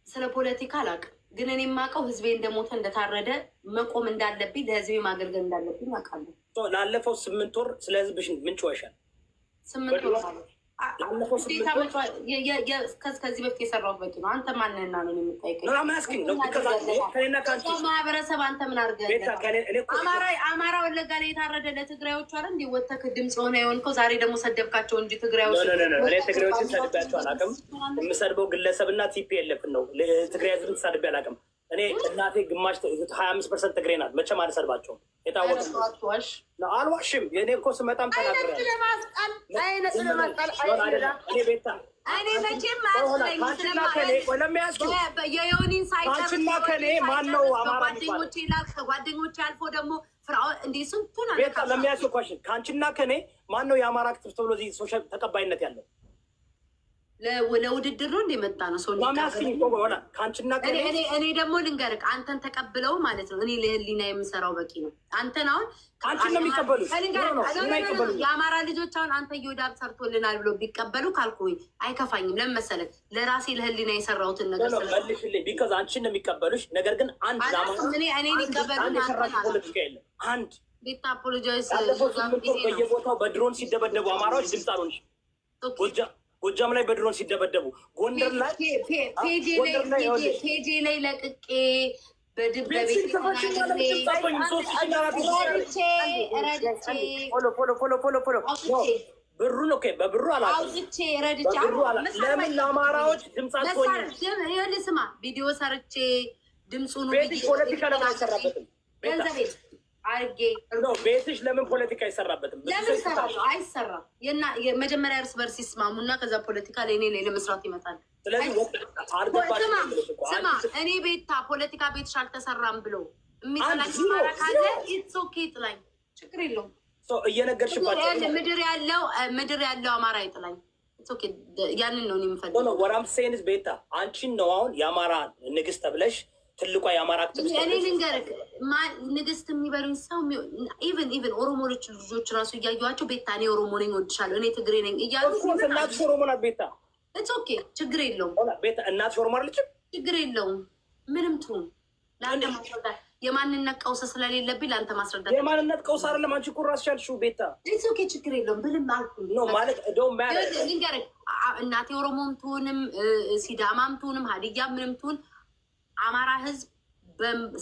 ስለ ፖለቲካ አላውቅም፣ ግን እኔ የማውቀው ህዝቤ እንደሞተ እንደታረደ መቆም እንዳለብኝ፣ ለህዝቤ ማገልገል እንዳለብኝ አውቃለሁ። ላለፈው 8 ወር ስለ ህዝብሽ ምን ጮኸሻል? 8 ወር ማለት ላለፈው ግዴታ 8 ወር ከዚህ በፊት የሰራሁት በቂ ነው። አንተ ማንና ነው የምጠይቀኝ? No, I'm asking. No, because ከእኔና ከአንቺ ማህበረሰብ አንተ ምን አድርገህ ቤታ፣ ከእኔ እኔ እኮ አማራ አማራ ወለጋ ላይ የታረደ ለትግራዮቹ አይደል እንዴ ወተክ ድምፅ ሆነ የሆንከው? ዛሬ ደግሞ ሰደብካቸው እንጂ ትግራዮች No, no, no፣ እኔ ትግሬዎችን ሰድቤያቸው አላውቅም። የምሰድበው ግለሰብና TPLF ን ነው። ትግራይ ህዝብን ተሳድቤ አላውቅም። እኔ እናቴ ግማሽ 25% ትግሬ ናት። መቼም አልሰድባቸውም። የታወቀ ነው። አትዋሽ። አልዋሽም። የእኔ እኮ ስመጣም አይነት ተናግሬያለሁ። ለማስጣል አይነት ለማስጣል እኔ ቤታ እኔ መቼም ከአንቺና ከእኔ፣ ቆይ፣ let me ask you የዮኒን ሳይጨርስ ከአንቺና ከእኔ ማን ነው አማራ የሚባለው? ጓደኞቼ ላክ ከጓደኞቼ አልፎ ደግሞ ፍራው እንዴ ስንቱን ቤታ፣ let me ask you question፣ ከአንቺና ከእኔ ማን ነው የአማራ አክቲቪስት ተብሎ እዚህ social ተቀባይነት ያለው? ለውድድር ነው እንደመጣ ነው ሰው ማሚያስኪኝ ሆነ ከአንቺና ከእኔ እኔ ደግሞ ልንገርህ፣ አንተን ተቀብለው ማለት ነው። እኔ ለህሊና የምሰራው በቂ ነው። አንተን አሁን አንቺን ነው የሚቀበሉት። ልንገርህ፣ No, no፣ እኔን አይቀበሉኝም። የአማራ ልጆች አሁን አንተ እዮዳብ ሰርቶልናል ብሎ ቢቀበሉ ካልኩ አይከፋኝም። ለምን መሰለህ? ለራሴ ለህሊና የሰራሁትን ነገር No, መልሽልኝ። Because አንቺን ነው የሚቀበሉሽ። ነገር ግን አንድ ለአማራ እኔ እኔን ይቀበሉ። አንድ የሰራችው ፖለቲካ የለም። አንድ ቤታ apologize ያለፈው 8 ወር በየቦታው በድሮን ሲደበደቡ አማራዎች ድምፅ አልሆንሽም። ጎጃም ላይ በድሮን ሲደበደቡ፣ ጎንደር ላይ ጎንደር ላይ ይኸውልሽ፣ ፔጄ ላይ ለቅቄ በድብ ቤት ሲከፈችና ለምን ድምፅ አትሆኝም? 3000ና 4000 ረድቼ ረድቼ Follow, follow, follow, follow, follow. አውጥቼ ብሩን okay፣ በብሩ አላውቅም። አውጥቼ ረድቼ በብሩ ለምን ለአማራዎች ድምፅ አትሆኝም? ይኸውልህ ስማ፣ ቪዲዮ ሰርቼ ድምፁን ቤትሽ ፖለቲካ ለምን አይሰራበትም? ቤታ፣ ገንዘቤ አርጌ No፣ ቤትሽ ለምን ፖለቲካ አይሰራበትም? ብዙ ለምን ሰው ይሰራል። ይሰራሉ? አይሰራም። የና የመጀመሪያ እርስ በርስ ይስማሙና ከዛ ፖለቲካ ላይ እኔ ላይ ለመስራት ይመጣል። ስለዚህ አልገባሽም ስማ ብለሽ እኮ ስማ፣ አንቺ እኔ ቤታ ፖለቲካ ቤትሽ አልተሰራም ብሎ የሚጠላኝ አንድ ዜሮ፣ አማራ ካለ ዜሮ። It's okay፣ ጥላኝ፣ ችግር የለውም። ሰው እየነገርሽባቸው ምድር ያለው አማራ ይጥላኝ። It's okay፣ ያንን ነው እኔ No, የምፈልገው። What I'm saying is ቤታ፣ አንቺን ነው አሁን የአማራ ንግስት ተብለሽ፣ ትልቋ የአማራ አክቲቪስት እኔ ተብለሽ ልንገርህ፣ ንግስት የሚበሉኝ ሰው even ኦሮሞ ልጆች ራሱ እያዩዋቸው ቤታ እኔ ኦሮሞ ነኝ እወድሻለሁ፣ እኔ ትግሬ ነኝ እያሉ Of course፣ እናትሽ ኦሮሞ ናት ቤታ። It's okay፣ ችግር የለውም። ሆና ቤታ፣ እናትሽ ኦሮሞ አይደለችም? ችግር የለውም። ምንም ትሁን ለአንተ ማስረዳት የማንነት ቀውስ ስለሌለብኝ ለአንተ ማስረዳት የማንነት ቀውስ አይደለም። አንቺ እኮ ራስሽ ያልሽው ቤታ። It's okay፣ ችግር የለውም ብልም አልኩኝ። No፣ ማለት don't matter. ልንገርህ፣ እናቴ ኦሮሞም ትሁንም ሲዳማም ትሁንም ሀዲያ ምንም ትሁን አማራ ህዝብ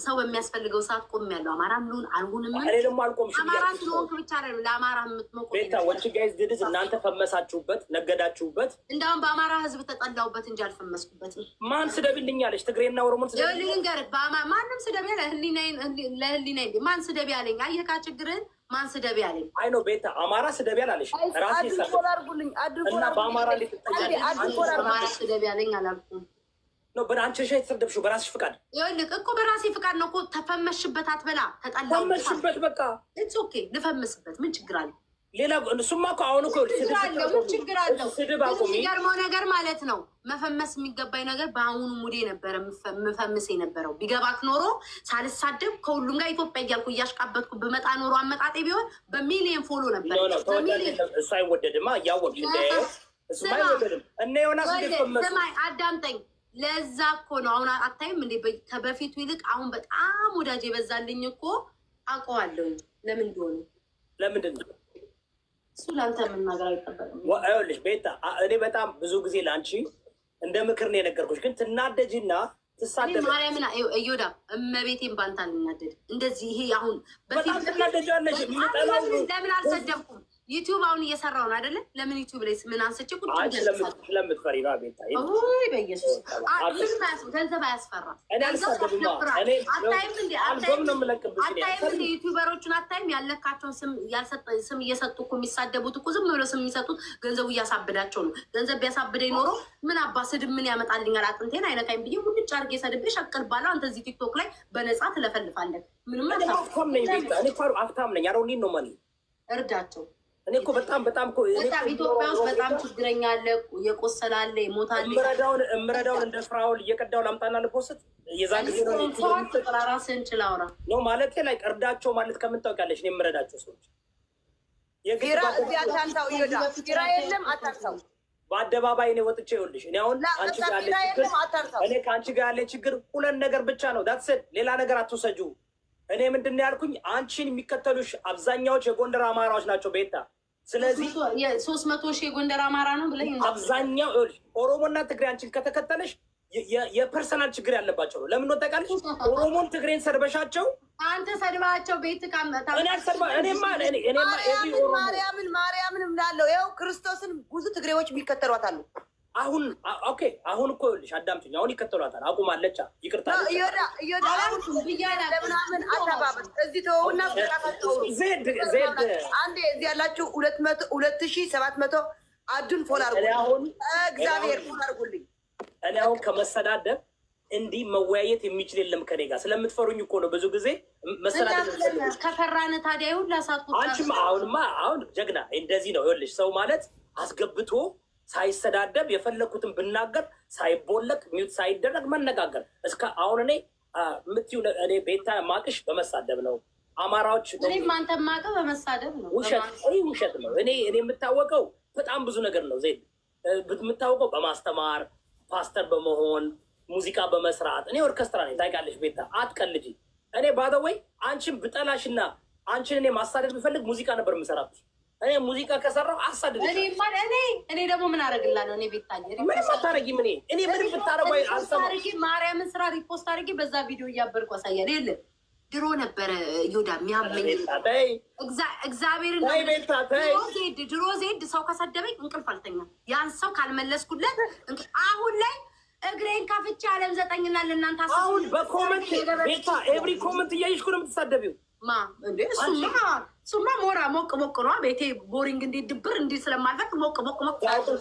ሰው በሚያስፈልገው ሰዓት ቆሜያለሁ። አማራም ልሁን አልሁንም እኔ ደግሞ አልቆምሽም አማራ እያልኩሽ ነው። ስለሆንክ ብቻ አይደለም ለአማራ የምትሞቀው። ቤታ፣ what you guys did is እናንተ ፈመሳችሁበት፣ ነገዳችሁበት። እንዳውም በአማራ ህዝብ ተጠላሁበት እንጂ አልፈመስኩበትም። ማን ስደብልኝ አለሽ? ትግሬና ኦሮሞን ስደብልኝ? ልንገርህ፣ ማንም ስደብ ያለ ለህሊናዬ ማን ስደብ ያለኝ? አየካ ችግርህን፣ ማን ስደብ ያለኝ? አይ ነው ቤታ፣ አማራ ስደብ ያላለሽ ራሴ አድን follow አድርጉልኝ። አድን እና በአማራ እንዴት ትጠያለሽ? አድን follow አማራ አድርጉልኝ። ስደብ ያለኝ አላልኩም። ነው በአንቺ ሻ የተሰደብሽው በራስሽ ፍቃድ። ይኸውልህ እኮ በራሴ ፍቃድ ነው እኮ። ተፈመሽበት አትበላ፣ ተጠላሁበት። ፈመሽበት በቃ። It's okay፣ ልፈምስበት፣ ምን ችግር አለ? ሌላ እሱማ እኮ አሁን እኮ ችግር አለው? ምን ችግር አለው? ስድብ አቁሚ። የሚገርመው ነገር ማለት ነው መፈመስ የሚገባኝ ነገር በአሁኑ ሙዴ ነበረ ምፈምስ የነበረው። ቢገባክ ኖሮ ሳልሳደብ ከሁሉም ጋር ኢትዮጵያ እያልኩ እያሽቃበትኩ ብመጣ ኖሮ አመጣጤ ቢሆን በሚሊየን follow ነበር። No, no፣ በሚሊየን። ተወዳጅ እሱ አይወደድማ እያወቅሽ እንደ እሱማ አይወደድም። እነ ዮናስ እንዴት ፈመሱ? ስማኝ፣ አዳምጠኝ። ለዛ እኮ ነው አሁን አታይም እንዴ? ከበፊቱ ይልቅ አሁን በጣም ወዳጅ የበዛልኝ እኮ አውቀዋለሁኝ ለምን እንደሆነ። ለምንድን ነው? እሱ ለአንተ መናገር አይጠበቅም። ይኸውልሽ ቤታ፣ እኔ በጣም ብዙ ጊዜ ለአንቺ እንደ ምክር ነው የነገርኩሽ፣ ግን ትናደጂና ትሳደብ። ማርያምን እዮዳ፣ እመቤቴን ባንተ አልናደድ። እንደዚህ ይሄ አሁን በጣም ትናደጃለሽ። የሚጠላው ለምን አልሰደብኩም? ዩቲዩብ አሁን እየሰራው ነው አይደለ? ለምን ዩቲዩብ ላይ ምን አንስቼ ቁጭ ስለምትፈሪ ነው። ቤታ ወይ በኢየሱስ ምንም ገንዘብ አያስፈራም። አታይም እንዴ? አታይም እንዴ? YouTuber ኦቹን አታይም? ያለካቸውን ስም እየሰጡ እኮ የሚሳደቡት እኮ ዝም ብለው ስም የሚሰጡት ገንዘቡ እያሳብዳቸው ነው። ገንዘብ ቢያሳብደኝ ኖሮ ምን አባ ስድብ ምን ያመጣልኛል? አጥንቴን አይነካኝ ብዬ ሙልጭ አድርጌ ሰድቤ ሸቅል ባለው። አንተ እዚህ ቲክቶክ ላይ በነፃ ትለፈልፋለህ። ምንም ሀብታም ነኝ ቤታ፣ እኔ እኮ ሀብታም ነኝ። I don't need no money። እርዳቸው። እኔ እኮ በጣም በጣም እኮ በጣም ኢትዮጵያ ውስጥ በጣም ችግረኛ አለ፣ የቆሰለ አለ፣ የሞተ አለ። እምረዳውን እንደ ፍራውል እየቀዳው ላምጣና ል post። የዛን ጊዜ ነው። ራስህን ችላ አውራ። ነው ማለት ላይ እርዳቸው ማለት ከምን ታውቂያለሽ? እኔ የምረዳቸው ሰዎች ፊራ እዚህ አታንሳው፣ ይወዳ ፊራ የለም አታንሳው። በአደባባይ እኔ ወጥቼ ይኸውልሽ፣ እኔ አሁን አንቺ ጋር ያለ ችግር፣ እኔ ከአንቺ ጋር ያለ ችግር ሁለት ነገር ብቻ ነው። That's it፣ ሌላ ነገር አትውሰጁ። እኔ ምንድን ነው ያልኩኝ? አንቺን የሚከተሉሽ አብዛኛዎች የጎንደር አማራዎች ናቸው ቤታ። ስለዚህ 300,000 የጎንደር አማራ ነው ብለህ አብዛኛው ኦሮሞና ትግሬ አንቺን ከተከተለሽ የ personal ችግር ያለባቸው ነው። ለምን ታውቃለሽ? ኦሮሞን ትግሬን ሰድበሻቸው አንተ ሰድባቸው ቤት እኔ አልሰድባ እኔማ እኔማ every ኦሮሞ ማርያምን ማርያምን እምላለሁ። ይኸው ክርስቶስን ብዙ ትግሬዎች የሚከተሏት አሉ። አሁን okay፣ አሁን እኮ ይኸውልሽ አዳምጪኝ። አሁን ይከተሏታል። አቁማለቻ፣ ይቅርታ። እዮዳ እዮዳ ለምናምን አታባብስ። እዚህ ተወውና ዜድ ዜድ አንዴ እዚህ ያላችሁ 20700 አዱን follow አድርጉልኝ። እግዚአብሔር follow አድርጉልኝ። እኔ አሁን ከመሰዳደብ እንዲህ መወያየት የሚችል የለም ከኔ ጋር። ስለምትፈሩኝ እኮ ነው ብዙ ጊዜ መሰዳደብ። ከፈራን ታዲያ ሁላ ሰዓት አንቺማ አሁንማ አሁን ጀግና እንደዚህ ነው። ይኸውልሽ ሰው ማለት አስገብቶ ሳይሰዳደብ የፈለግኩትን ብናገር ሳይቦለቅ mute ሳይደረግ መነጋገር። እስከ አሁን እኔ የምትይው እኔ ቤታ ማቅሽ በመሳደብ ነው። አማራዎች እኔም አንተ ማቀ በመሳደብ ነው። ውሸት ውሸት ነው። እኔ የምታወቀው በጣም ብዙ ነገር ነው። ዜድ የምታወቀው በማስተማር፣ ፓስተር በመሆን፣ ሙዚቃ በመስራት። እኔ ኦርኬስትራ ነኝ ታውቂያለሽ። ቤታ አትቀልጂ። እኔ by the way አንቺን ብጠላሽና አንቺን እኔ ማሳደድ ብፈልግ ሙዚቃ ነበር የምሰራብሽ። እኔ ሙዚቃ ከሰራው አሳድድ። እኔ ደግሞ ምን አደርግላለሁ? እኔ ቤታዬ ምንም አታረጊም። እኔ ምንም ብታረጉ አልሰማም። ማርያምን ስራ repost አድርጌ በዛ ቪዲዮ እያበርኩ አሳያለሁ። የለም ድሮ ነበረ ዮዳ የሚያመኝ እግዚአብሔርን ድሮ ዜድ ሰው ከሰደበኝ እንቅልፍ አልተኛም። ያን ሰው ካልመለስኩለት አሁን ላይ እግሬን ከፍቼ አለም ዘጠኝና ለእናንተ አሁን በ comment ቤታ every comment እያየሽ እኮ ነው የምትሳደቢው። ማ እንዴ? እሱማ ሞራ ሞቅ ሞቅ ነው ቤቴ። Boring እንዴ ድብር እንዲ ስለማልፈቅ ሞቅ ሞቅ ሞቅ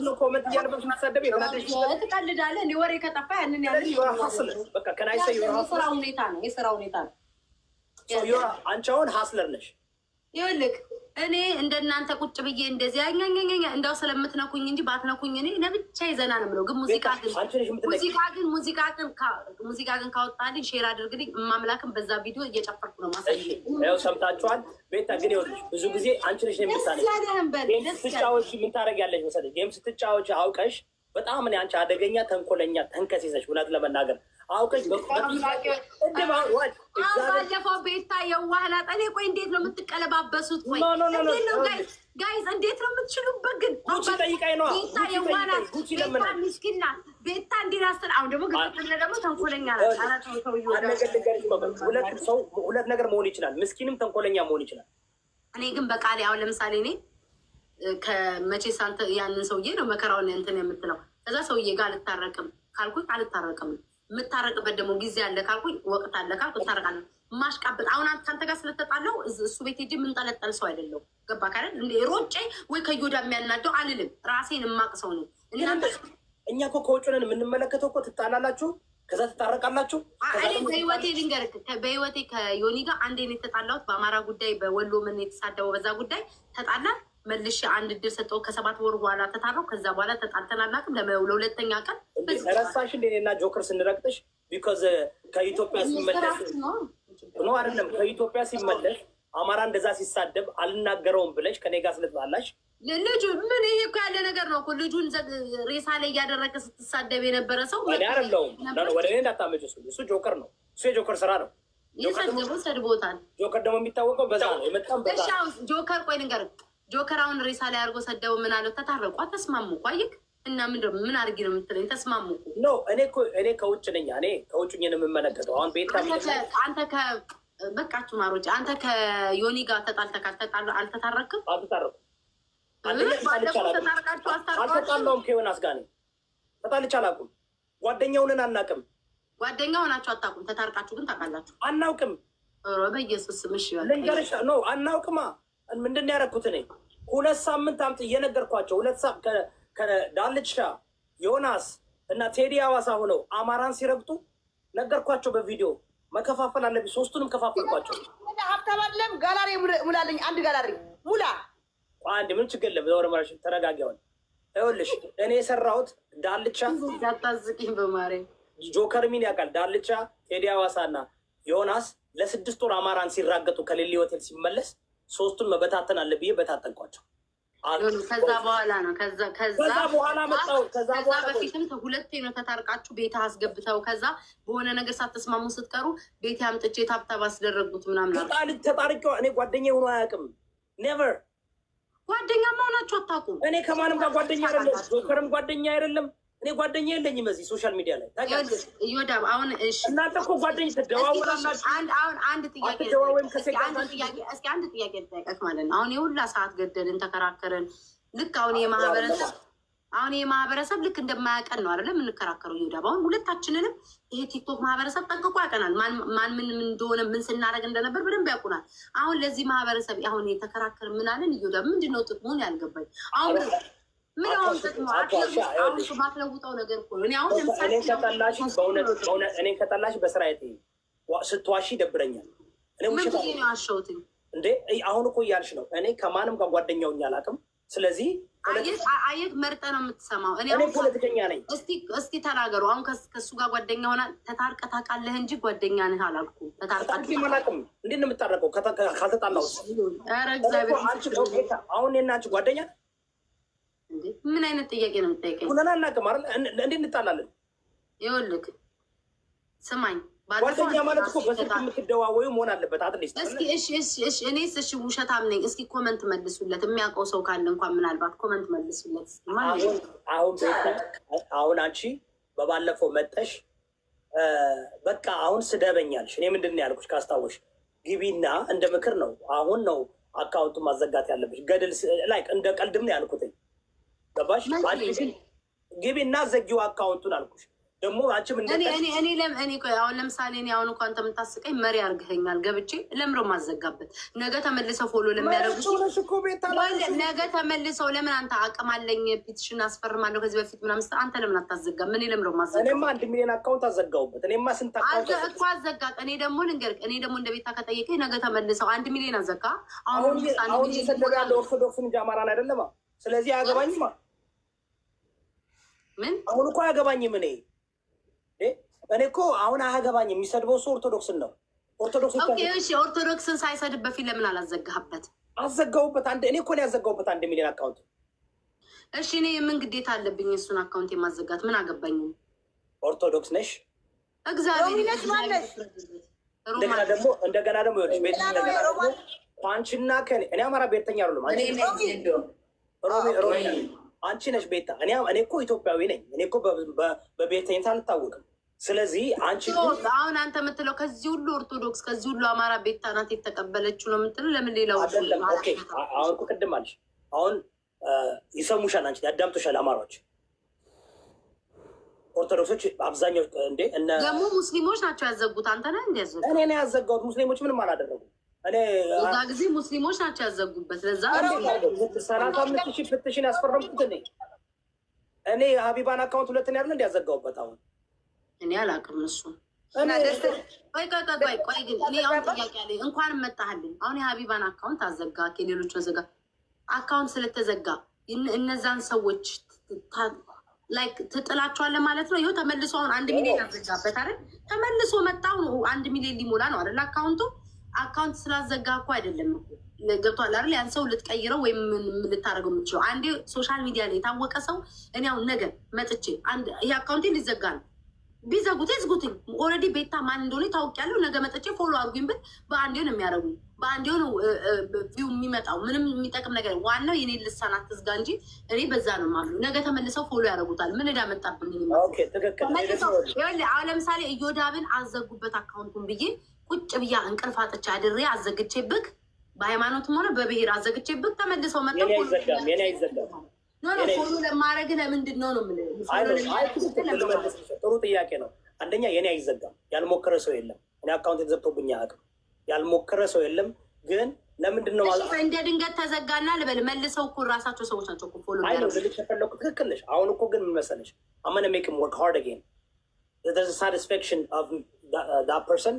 ነው comment እያነበብሽ ማሳደብ። ትቀልዳለህ እንዴ? ወሬ ከጠፋ ያንን የስራ ሁኔታ ነው፣ የስራ ሁኔታ ነው። አንቺ አሁን hustler ነሽ። ይኸውልህ እኔ እንደናንተ ቁጭ ብዬ እንደዚህ ያኛኛኛ እንዳው ስለምትነኩኝ እንጂ ባትነኩኝ እኔ ለብቻ ዘና ነው የምለው። ግን ሙዚቃ ግን ካወጣልኝ share አድርግልኝ። እማምላክን በዛ ቪዲዮ እየጨፈርኩ ነው ማሳየው። ያው ሰምታችኋል። ቤታ ግን ይኸውልሽ ብዙ ጊዜ አንቺ ነሽ የምታነሺው። Game ስትጫወቺ ምን ታደርጊያለሽ መሰለሽ? Game ስትጫወቺ አውቀሽ በጣም እኔ አንቺ አደገኛ ተንኮለኛ ተንከሴ ነሽ። እውነት ለመናገር አውቀሽ ባለፈው ቤታ የዋህ ናት። እኔ ቆይ እንዴት ነው የምትቀለባበሱት? ቆይ እንዴት ነው guys፣ እንዴት ነው የምትችሉበት? ግን ጉቺ ጠይቃኝ ነዋ። ቤታ የዋህ ናት፣ ቤታ ምስኪን ናት፣ ቤታ እንዲህ ናት ስትል አሁን ደግሞ ግጥም ደግሞ ተንኮለኛ ናት። ኧረ ተው ተው፣ አንድ ነገር ልንገርሽ፣ ሁለት ሰው ሁለት ነገር መሆን ይችላል። ምስኪንም ተንኮለኛ መሆን ይችላል። እኔ ግን በቃሌ አሁን ለምሳሌ እኔ ከመቼ ሳንተ ያንን ሰውዬ ነው መከራውን እንትን የምትለው። ከዛ ሰውዬ ጋር አልታረቅም ካልኩኝ አልታረቅም። የምታረቅበት ደግሞ ጊዜ አለ ካልኩኝ፣ ወቅት አለ ካልኩ እታረቃለሁ። ማሽቃበጥ አሁን ከአንተ ጋር ስለተጣለው እሱ ቤት ሄጄ የምንጠለጠል ሰው አይደለሁም። ገባ ካለ ሮጬ ወይ ከዮዳ የሚያናደው አልልም። ራሴን የማቅ ሰው ነኝ። እናንተ እኛ እኮ ከውጭ ነን የምንመለከተው እኮ ትጣላላችሁ፣ ከዛ ትታረቃላችሁ። እኔ በህይወቴ ልንገርህ፣ በህይወቴ ከዮኒ ጋር አንዴ ነው የተጣላሁት። በአማራ ጉዳይ በወሎ ምን የተሳደበው በዛ ጉዳይ ተጣላ። መልሼ አንድ እድል ሰጠው። ከ7 ወር በኋላ ተታረው። ከዛ በኋላ ተጣልተን አናውቅም። ለሁለተኛ ቀን ረሳሽ እንደ እኔና ጆከር ስንረግጥሽ because ከኢትዮጵያ ሲመለስ ነው አይደለም፣ ከኢትዮጵያ ሲመለስ አማራ እንደዛ ሲሳደብ አልናገረውም ብለሽ ከኔ ጋር ስለተጣላሽ ልጁ ምን ይሄ እኮ ያለ ነገር ነው እኮ። ልጁን ሬሳ ላይ እያደረገ ስትሳደብ የነበረ ሰው እኔ አይደለሁም። ወደ እኔ እንዳታመጪ። እሱ ጆከር ነው። እሱ የጆከር ስራ ነው። የሰደበው ሰድቦታል። ጆከር ደግሞ የሚታወቀው በዛ ነው። የመጣም በዛ ነው። ጆከር ቆይ ንገር፣ ጆከር አሁን ሬሳ ላይ አድርጎ ሰደበው ምን አለው? ተታረቋ፣ ተስማሙ እኮ አየህ። እና ምንድን ምን አድርጊ ነው የምትለኝ? ተስማሙ እኮ። No፣ እኔ እኮ እኔ ከውጭ ነኝ። እኔ ከውጭ ነው የምመለከተው። አሁን ቤታ አንተ ከ በቃችሁ ማሮች፣ አንተ ከዮኒ ጋር ተጣልተካል? አልተታረክም? አልተታረኩም። አንደኛ ተጣልቼ ባለፈው አላውቅም። ተታርቃችሁ አስታርቀዋችሁ አልተጣላሁም ከዮናስ ጋር እኔ ተጣልቼ አላውቅም። ጓደኛውንን አናውቅም። ጓደኛ ሆናችሁ አታውቁም። ተታርቃችሁ ግን ታውቃላችሁ። አናውቅም። ኧረ በኢየሱስ ስም እሺ በቃ። ልንገርሽ ነው አናውቅማ። ምንድን ነው ያደረኩት እኔ 2 ሳምንት አምጥ እየነገርኳቸው ከዳልቻ ዮናስ እና ቴዲ አዋሳ ሆነው አማራን ሲረግጡ ነገርኳቸው። በቪዲዮ መከፋፈል አለብኝ። ሶስቱንም ከፋፈልኳቸው። ሀብታም አይደለም። ጋላሪ ሙላልኝ፣ አንድ ጋላሪ ሙላ። አንድ ምን ችግር የለም። ዘወር ማለት ተረጋጊ። አሁን ይኸውልሽ እኔ የሰራሁት ዳልቻ እንዳታዝቂኝ በማርያም። ጆከር ሚን ያውቃል። ዳልቻ፣ ቴዲ አዋሳ እና ዮናስ ለ6 ወር አማራን ሲራገጡ ከሌሊ ሆቴል ሲመለስ ሶስቱን መበታተን አለ ብዬ በታተንኳቸው። ከዛ በኋላ ነው ከዛ ከዛ ከዛ በኋላ መጣሁ። ከዛ ከዛ በኋላ በፊትም ሁለቴ ነው ተታርቃችሁ ቤት አስገብተው ከዛ በሆነ ነገር ሳትስማሙ ስትቀሩ ቤት አምጥቼ tap tap አስደረጉት ምናምን አሉ። ተጣርቄው እኔ ጓደኛ ሆኖ አያውቅም። Never. ጓደኛ መሆናችሁ አታውቁም። እኔ ከማንም ጋር ጓደኛ አይደለም። ጆከርም ጓደኛ አይደለም። እኔ ጓደኛ የለኝም እዚህ social media ላይ ታውቂያለሽ። እዮዳብ አሁን እሺ እናንተ እኮ ጓደኛ ትደዋወላላችሁ። አንድ አሁን አንድ ጥያቄ አትደዋወይም እስኪ ከሴት ጋር? አንድ ጥያቄ እስኪ አንድ ጥያቄ ልጠይቅህ ማለት ነው። አሁን የሁላ ሰዓት ገደልን፣ ተከራከረን። ልክ አሁን ይሄ ማህበረሰብ ልክ እንደማያውቀን ነው አይደለም የምንከራከረው። እዮዳብ አሁን ሁለታችንንም ይሄ ቲክቶክ ማህበረሰብ ጠንቅቆ ያውቀናል። ማን ማን ምን ምን እንደሆነ፣ ምን ስናደርግ እንደነበር በደንብ ያውቁናል። አሁን ለዚህ ማህበረሰብ አሁን የተከራከር ምን አለን? እዮዳብ ምንድን ነው ጥቅሙን ያልገባኝ አሁን ምን አሁን ጥቅሙ አሁን ማትለውጠው ነገር እኮ ነው። እኔ አሁን ለምሳሌ እኔን ከጠላሽ በእውነት በእውነት እኔን ከጠላሽ በስራ ስትዋሺ ይደብረኛል። እኔ ምን ውሸት ብዬ ነው ያሸሁትኝ? እንዴ አሁን እኮ እያልሽ ነው። እኔ ከማንም ጋር ጓደኛውኝ አላውቅም። ስለዚህ አየህ መርጠህ ነው የምትሰማው። እኔ እኔ አሁን ፖለቲከኛ ነኝ። እስቲ ተናገሩ። አሁን ከእሱ ጋር ጓደኛ ሆና ተታርቀህ ታውቃለህ እንጂ ጓደኛ ነህ አላልኩም። ተጣልቼ ተታርቃችሁ አላውቅም። እንዴት ነው የምታረቀው ካልተጣላሁስ? ኧረ እግዚአብሔር አንቺ አሁን እኔና አንቺ ጓደኛ እንዴ ምን አይነት ጥያቄ ነው የምትጠይቀኝ? ሆነን አናውቅም አይደል? እንዴት እንጣላለን? ይኸውልህ ስማኝ፣ ባለፈው ጓደኛ ማለት እኮ በስልክ የምትደዋወዩ መሆን አለበት። At least እስኪ እሺ፣ እኔስ እሺ ውሸታም ነኝ። እስኪ comment መልሱለት፣ የሚያውቀው ሰው ካለ እንኳን ምናልባት comment መልሱለት። እስኪ ማን ነው? አሁን ቤታ አሁን አንቺ በባለፈው መጠሽ በቃ አሁን ስደበኛልሽ። እኔ ምንድን ነው ያልኩሽ ካስታወሽ፣ ግቢና እንደ ምክር ነው አሁን ነው account ኡን ማዘጋት ያለብሽ። ገድል like እንደ ቀልድም ነው ያልኩትኝ። ገባሽ? አንቺ ግን ግቢና ዘጊው account ኡን አልኩሽ። ደግሞ አንቺም እንደ እኔ እኔ እኔ ለም እኔ ቆይ አሁን ለምሳሌ እኔ አሁን እንኳን አንተ የምታስቀኝ መሪ አድርገኸኛል። ገብቼ ለምሮ ማዘጋበት ነገ ተመልሰው follow ለሚያደርጉ ነሽ እኮ ቤታ። ነገ ተመልሰው ለምን አንተ አቅም አለኝ petition አስፈርማለሁ ከዚህ በፊት ምናምን ስትል አንተ ለምን አታዘጋም? እኔ ለምሮ ማዘጋ እኔማ 1 ሚሊዮን account አዘጋውበት። እኔማ ስንት account እኮ አዘጋ። እኔ ደግሞ ልንገርህ፣ እኔ ደግሞ እንደ ቤታ ከጠየቀኝ ነገ ተመልሰው 1 ሚሊዮን አዘጋ። አሁን አሁን አንድ አሁን ሚሊዮን እየሰደበ ያለው ኦርቶዶክስን እንጂ አማራን አይደለማ። ስለዚህ አያገባኝማ። ምን አሁን እኮ አያገባኝም። እኔ እኮ አሁን አያገባኝም። የሚሰድበው ሰው ኦርቶዶክስን ነው። ኦርቶዶክስ Okay እሺ፣ ኦርቶዶክስን ሳይሰድብ በፊት ለምን አላዘጋህበት? አዘጋውበት። አንድ እኔ እኮ ነው ያዘጋውበት 1 ሚሊዮን account። እሺ እኔ የምን ግዴታ አለብኝ እሱን account የማዘጋት? ምን አገባኝ? ኦርቶዶክስ ነሽ። እግዚአብሔር ሮሚ ነሽ ማነሽ? እንደገና ደግሞ ይኸውልሽ ቤት እንደገና ደግሞ ከአንቺና ከእኔ እኔ አማራ ብሔርተኛ አይደለም። አንቺ ሮሚ ሮሚ አንቺ ነሽ ቤታ። እኔ እኮ ኢትዮጵያዊ ነኝ። እኔ እኮ በብሔርተኝነት አልታወቅም። ስለዚህ አንቺ ግን አሁን አንተ የምትለው ከዚህ ሁሉ ኦርቶዶክስ ከዚህ ሁሉ አማራ ቤታ ናት የተቀበለችው ነው የምትለው? ለምን ሌላው አይደለም። Okay አሁን እኮ ቅድም አልሽ። አሁን ይሰሙሻል፣ አንቺ ያዳምጡሻል። አማራዎች፣ ኦርቶዶክሶች አብዛኛው እንዴ እነ ደግሞ ሙስሊሞች ናቸው ያዘጉት። አንተ ነህ እንዲ ያዘጉት? እኔ ነው ያዘጋሁት። ሙስሊሞች ምንም አላደረጉም። እኔ እዛ ጊዜ ሙስሊሞች ናቸው ያዘጉበት። ለዛ 35,000 petition ያስፈረምኩት እኔ። እኔ የሀቢባን account ሁለትን ያለ እንዲ ያዘጋሁበት አሁን እኔ አላውቅም እሱ። እኔ ቆይ ቆይ ቆይ ቆይ ቆይ ግን እኔ አሁን ጥያቄ አለኝ። እንኳን መጣህልኝ። አሁን የሀቢባን account አዘጋ፣ የሌሎች አዘጋ። Account ስለተዘጋ እነዛን ሰዎች like ትጥላቸዋለህ ማለት ነው? ይኸው ተመልሶ አሁን 1 ሚሊዮን አዘጋበት አይደል? ተመልሶ መጣ። አሁን 1 ሚሊዮን ሊሞላ ነው አይደል? Account ኡ account ስላዘጋ እኮ አይደለም እኮ፣ ገብቶሃል አይደል? ያን ሰው ልትቀይረው ወይም ምን ልታደርገው የምትችለው አንዴ social media ላይ የታወቀ ሰው እኔ አሁን ነገ መጥቼ አንድ ይሄ account ኤ ሊዘጋ ነው ቢዘጉት ይዝጉትኝ። Already ቤታ ማን እንደሆነ ታውቂያለሁ። ነገ መጥቼ follow አድርጉኝ ብል በአንዴው ነው የሚያደርጉኝ። በአንዴው ነው view የሚመጣው። ምንም የሚጠቅም ነገር ዋናው የኔ ልሳን አትዝጋ እንጂ እኔ በዛ ነው የማምነው። ነገ ተመልሰው follow ያደርጉታል። ምን ዕዳ መጣብኝ? Okay ትክክል። ተመልሰው ይኸውልህ፣ አሁን ለምሳሌ እዮዳብን አዘጉበት account ኡን ብዬ ቁጭ ብያ እንቅልፍ አጥቼ አድሬ አዘግቼብክ በሃይማኖትም ሆነ በብሔር አዘግቼብህ ተመልሰው መጥተው የኔ አይዘጋም፣ የኔ አይዘጋም። No, follow ለማድረግ ለምንድን ነው ነው የምልህ። አይ follow ነው፣ አይ ለማድረግ ለምን? ልመልስልሽ። ጥሩ ጥያቄ ነው። አንደኛ የኔ አይዘጋም። ያልሞከረ ሰው የለም። እኔ account የተዘግቶብኝ አያውቅም። ያልሞከረ ሰው የለም። ግን ለምንድን ነው እሺ፣ እንደ ድንገት ተዘጋና ልበል፣ መልሰው እኮ ራሳቸው ሰዎች ናቸው እኮ follow አይ ነው የሚያደርጉት። ልልሽ የፈለኩት ትክክል ነሽ። አሁን እኮ ግን ምን መሰለሽ፣ I'm gonna make him work hard again. There's a satisfaction of that person.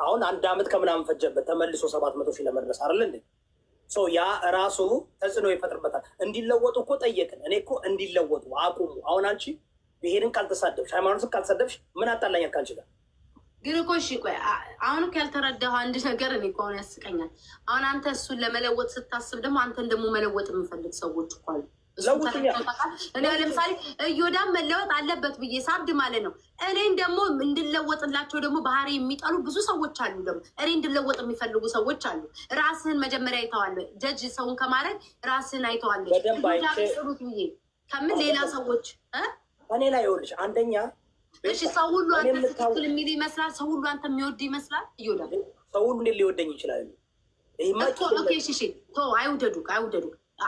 አሁን አንድ አመት ከምናምን ፈጀበት ተመልሶ 700,000 ለመድረስ፣ አይደል እንዴ? So ያ ራሱ ተጽዕኖ ይፈጥርበታል። እንዲለወጡ እኮ ጠየቅን። እኔ እኮ እንዲለወጡ አቁሙ። አሁን አንቺ ብሔርን ካልተሳደብሽ፣ ሃይማኖትን ካልተሳደብሽ ምን አጣላኛል ከአንቺ ጋር? ግን እኮ እሺ ቆይ፣ አሁን እኮ ያልተረዳኸው አንድ ነገር እኔ እኮ አሁን ያስቀኛል። አሁን አንተ እሱን ለመለወጥ ስታስብ ደግሞ አንተን ደግሞ መለወጥ የምፈልግ ሰዎች እኮ አሉ። እሱን ለውጡኛ። ተረድተው ታውቃለህ? እኔ አሁን ለምሳሌ እዮዳብ መለወጥ አለበት ብዬ ሳብድ ማለት ነው። እኔን ደግሞ እንድለወጥላቸው ደግሞ ባህሪ የሚጠሉ ብዙ ሰዎች አሉ። ደግሞ እኔ እንድለወጥ የሚፈልጉ ሰዎች አሉ። ራስህን መጀመሪያ አይተዋል። ጀጅ ሰውን ከማድረግ ራስህን አይተዋል። በደንብ አይቼ ጥሩት ብዬ ከምን ሌላ ሰዎች እ እኔ ላይ ይኸውልሽ፣ አንደኛ እሺ ሰው ሁሉ እኔ አንተ የምታው- ትክክል የሚል ይመስላል። ሰው ሁሉ አንተ የሚወድ ይመስላል። እዮዳብ ሰው ሁሉ እንዴት ሊወደኝ ይችላል? ይሄማ እኮ okay፣ እሺ፣ እሺ፣ ተው፣ አይውደዱ፣ አይውደዱ።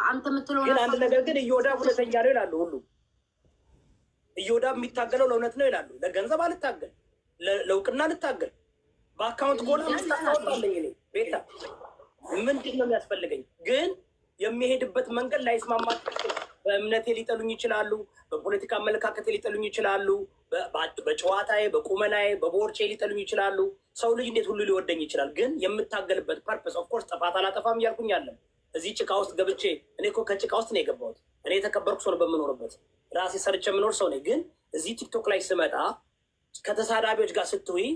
አንተ የምትለውን ግን አንድ ነገር ግን እዮዳብ እውነተኛ ነው ይላሉ ሁሉ። እዮዳብ የሚታገለው ለእውነት ነው ይላሉ። ለገንዘብ አልታገል፣ ለእውቅና አልታገል። በ account ከሆነ አምስት account አለኝ እኔ። ቤታ፣ ምንድን ነው የሚያስፈልገኝ? ግን የሚሄድበት መንገድ ላይስማማ፣ በእምነቴ ሊጠሉኝ ይችላሉ። በፖለቲካ አመለካከቴ ሊጠሉኝ ይችላሉ። በጨዋታዬ፣ በቁመናዬ፣ በቦርጬ ሊጠሉኝ ይችላሉ። ሰው ልጅ እንዴት ሁሉ ሊወደኝ ይችላል? ግን የምታገልበት purpose፣ of course ጥፋት አላጠፋም እያልኩኝ አለም። እዚህ ጭቃ ውስጥ ገብቼ፣ እኔ እኮ ከጭቃ ውስጥ ነው የገባሁት። እኔ የተከበርኩ ሰው ነው፣ በምኖርበት ራሴ ሰርቼ የምኖር ሰው ነኝ። ግን እዚህ ቲክቶክ ላይ ስመጣ ከተሳዳቢዎች ጋር ስትውይ፣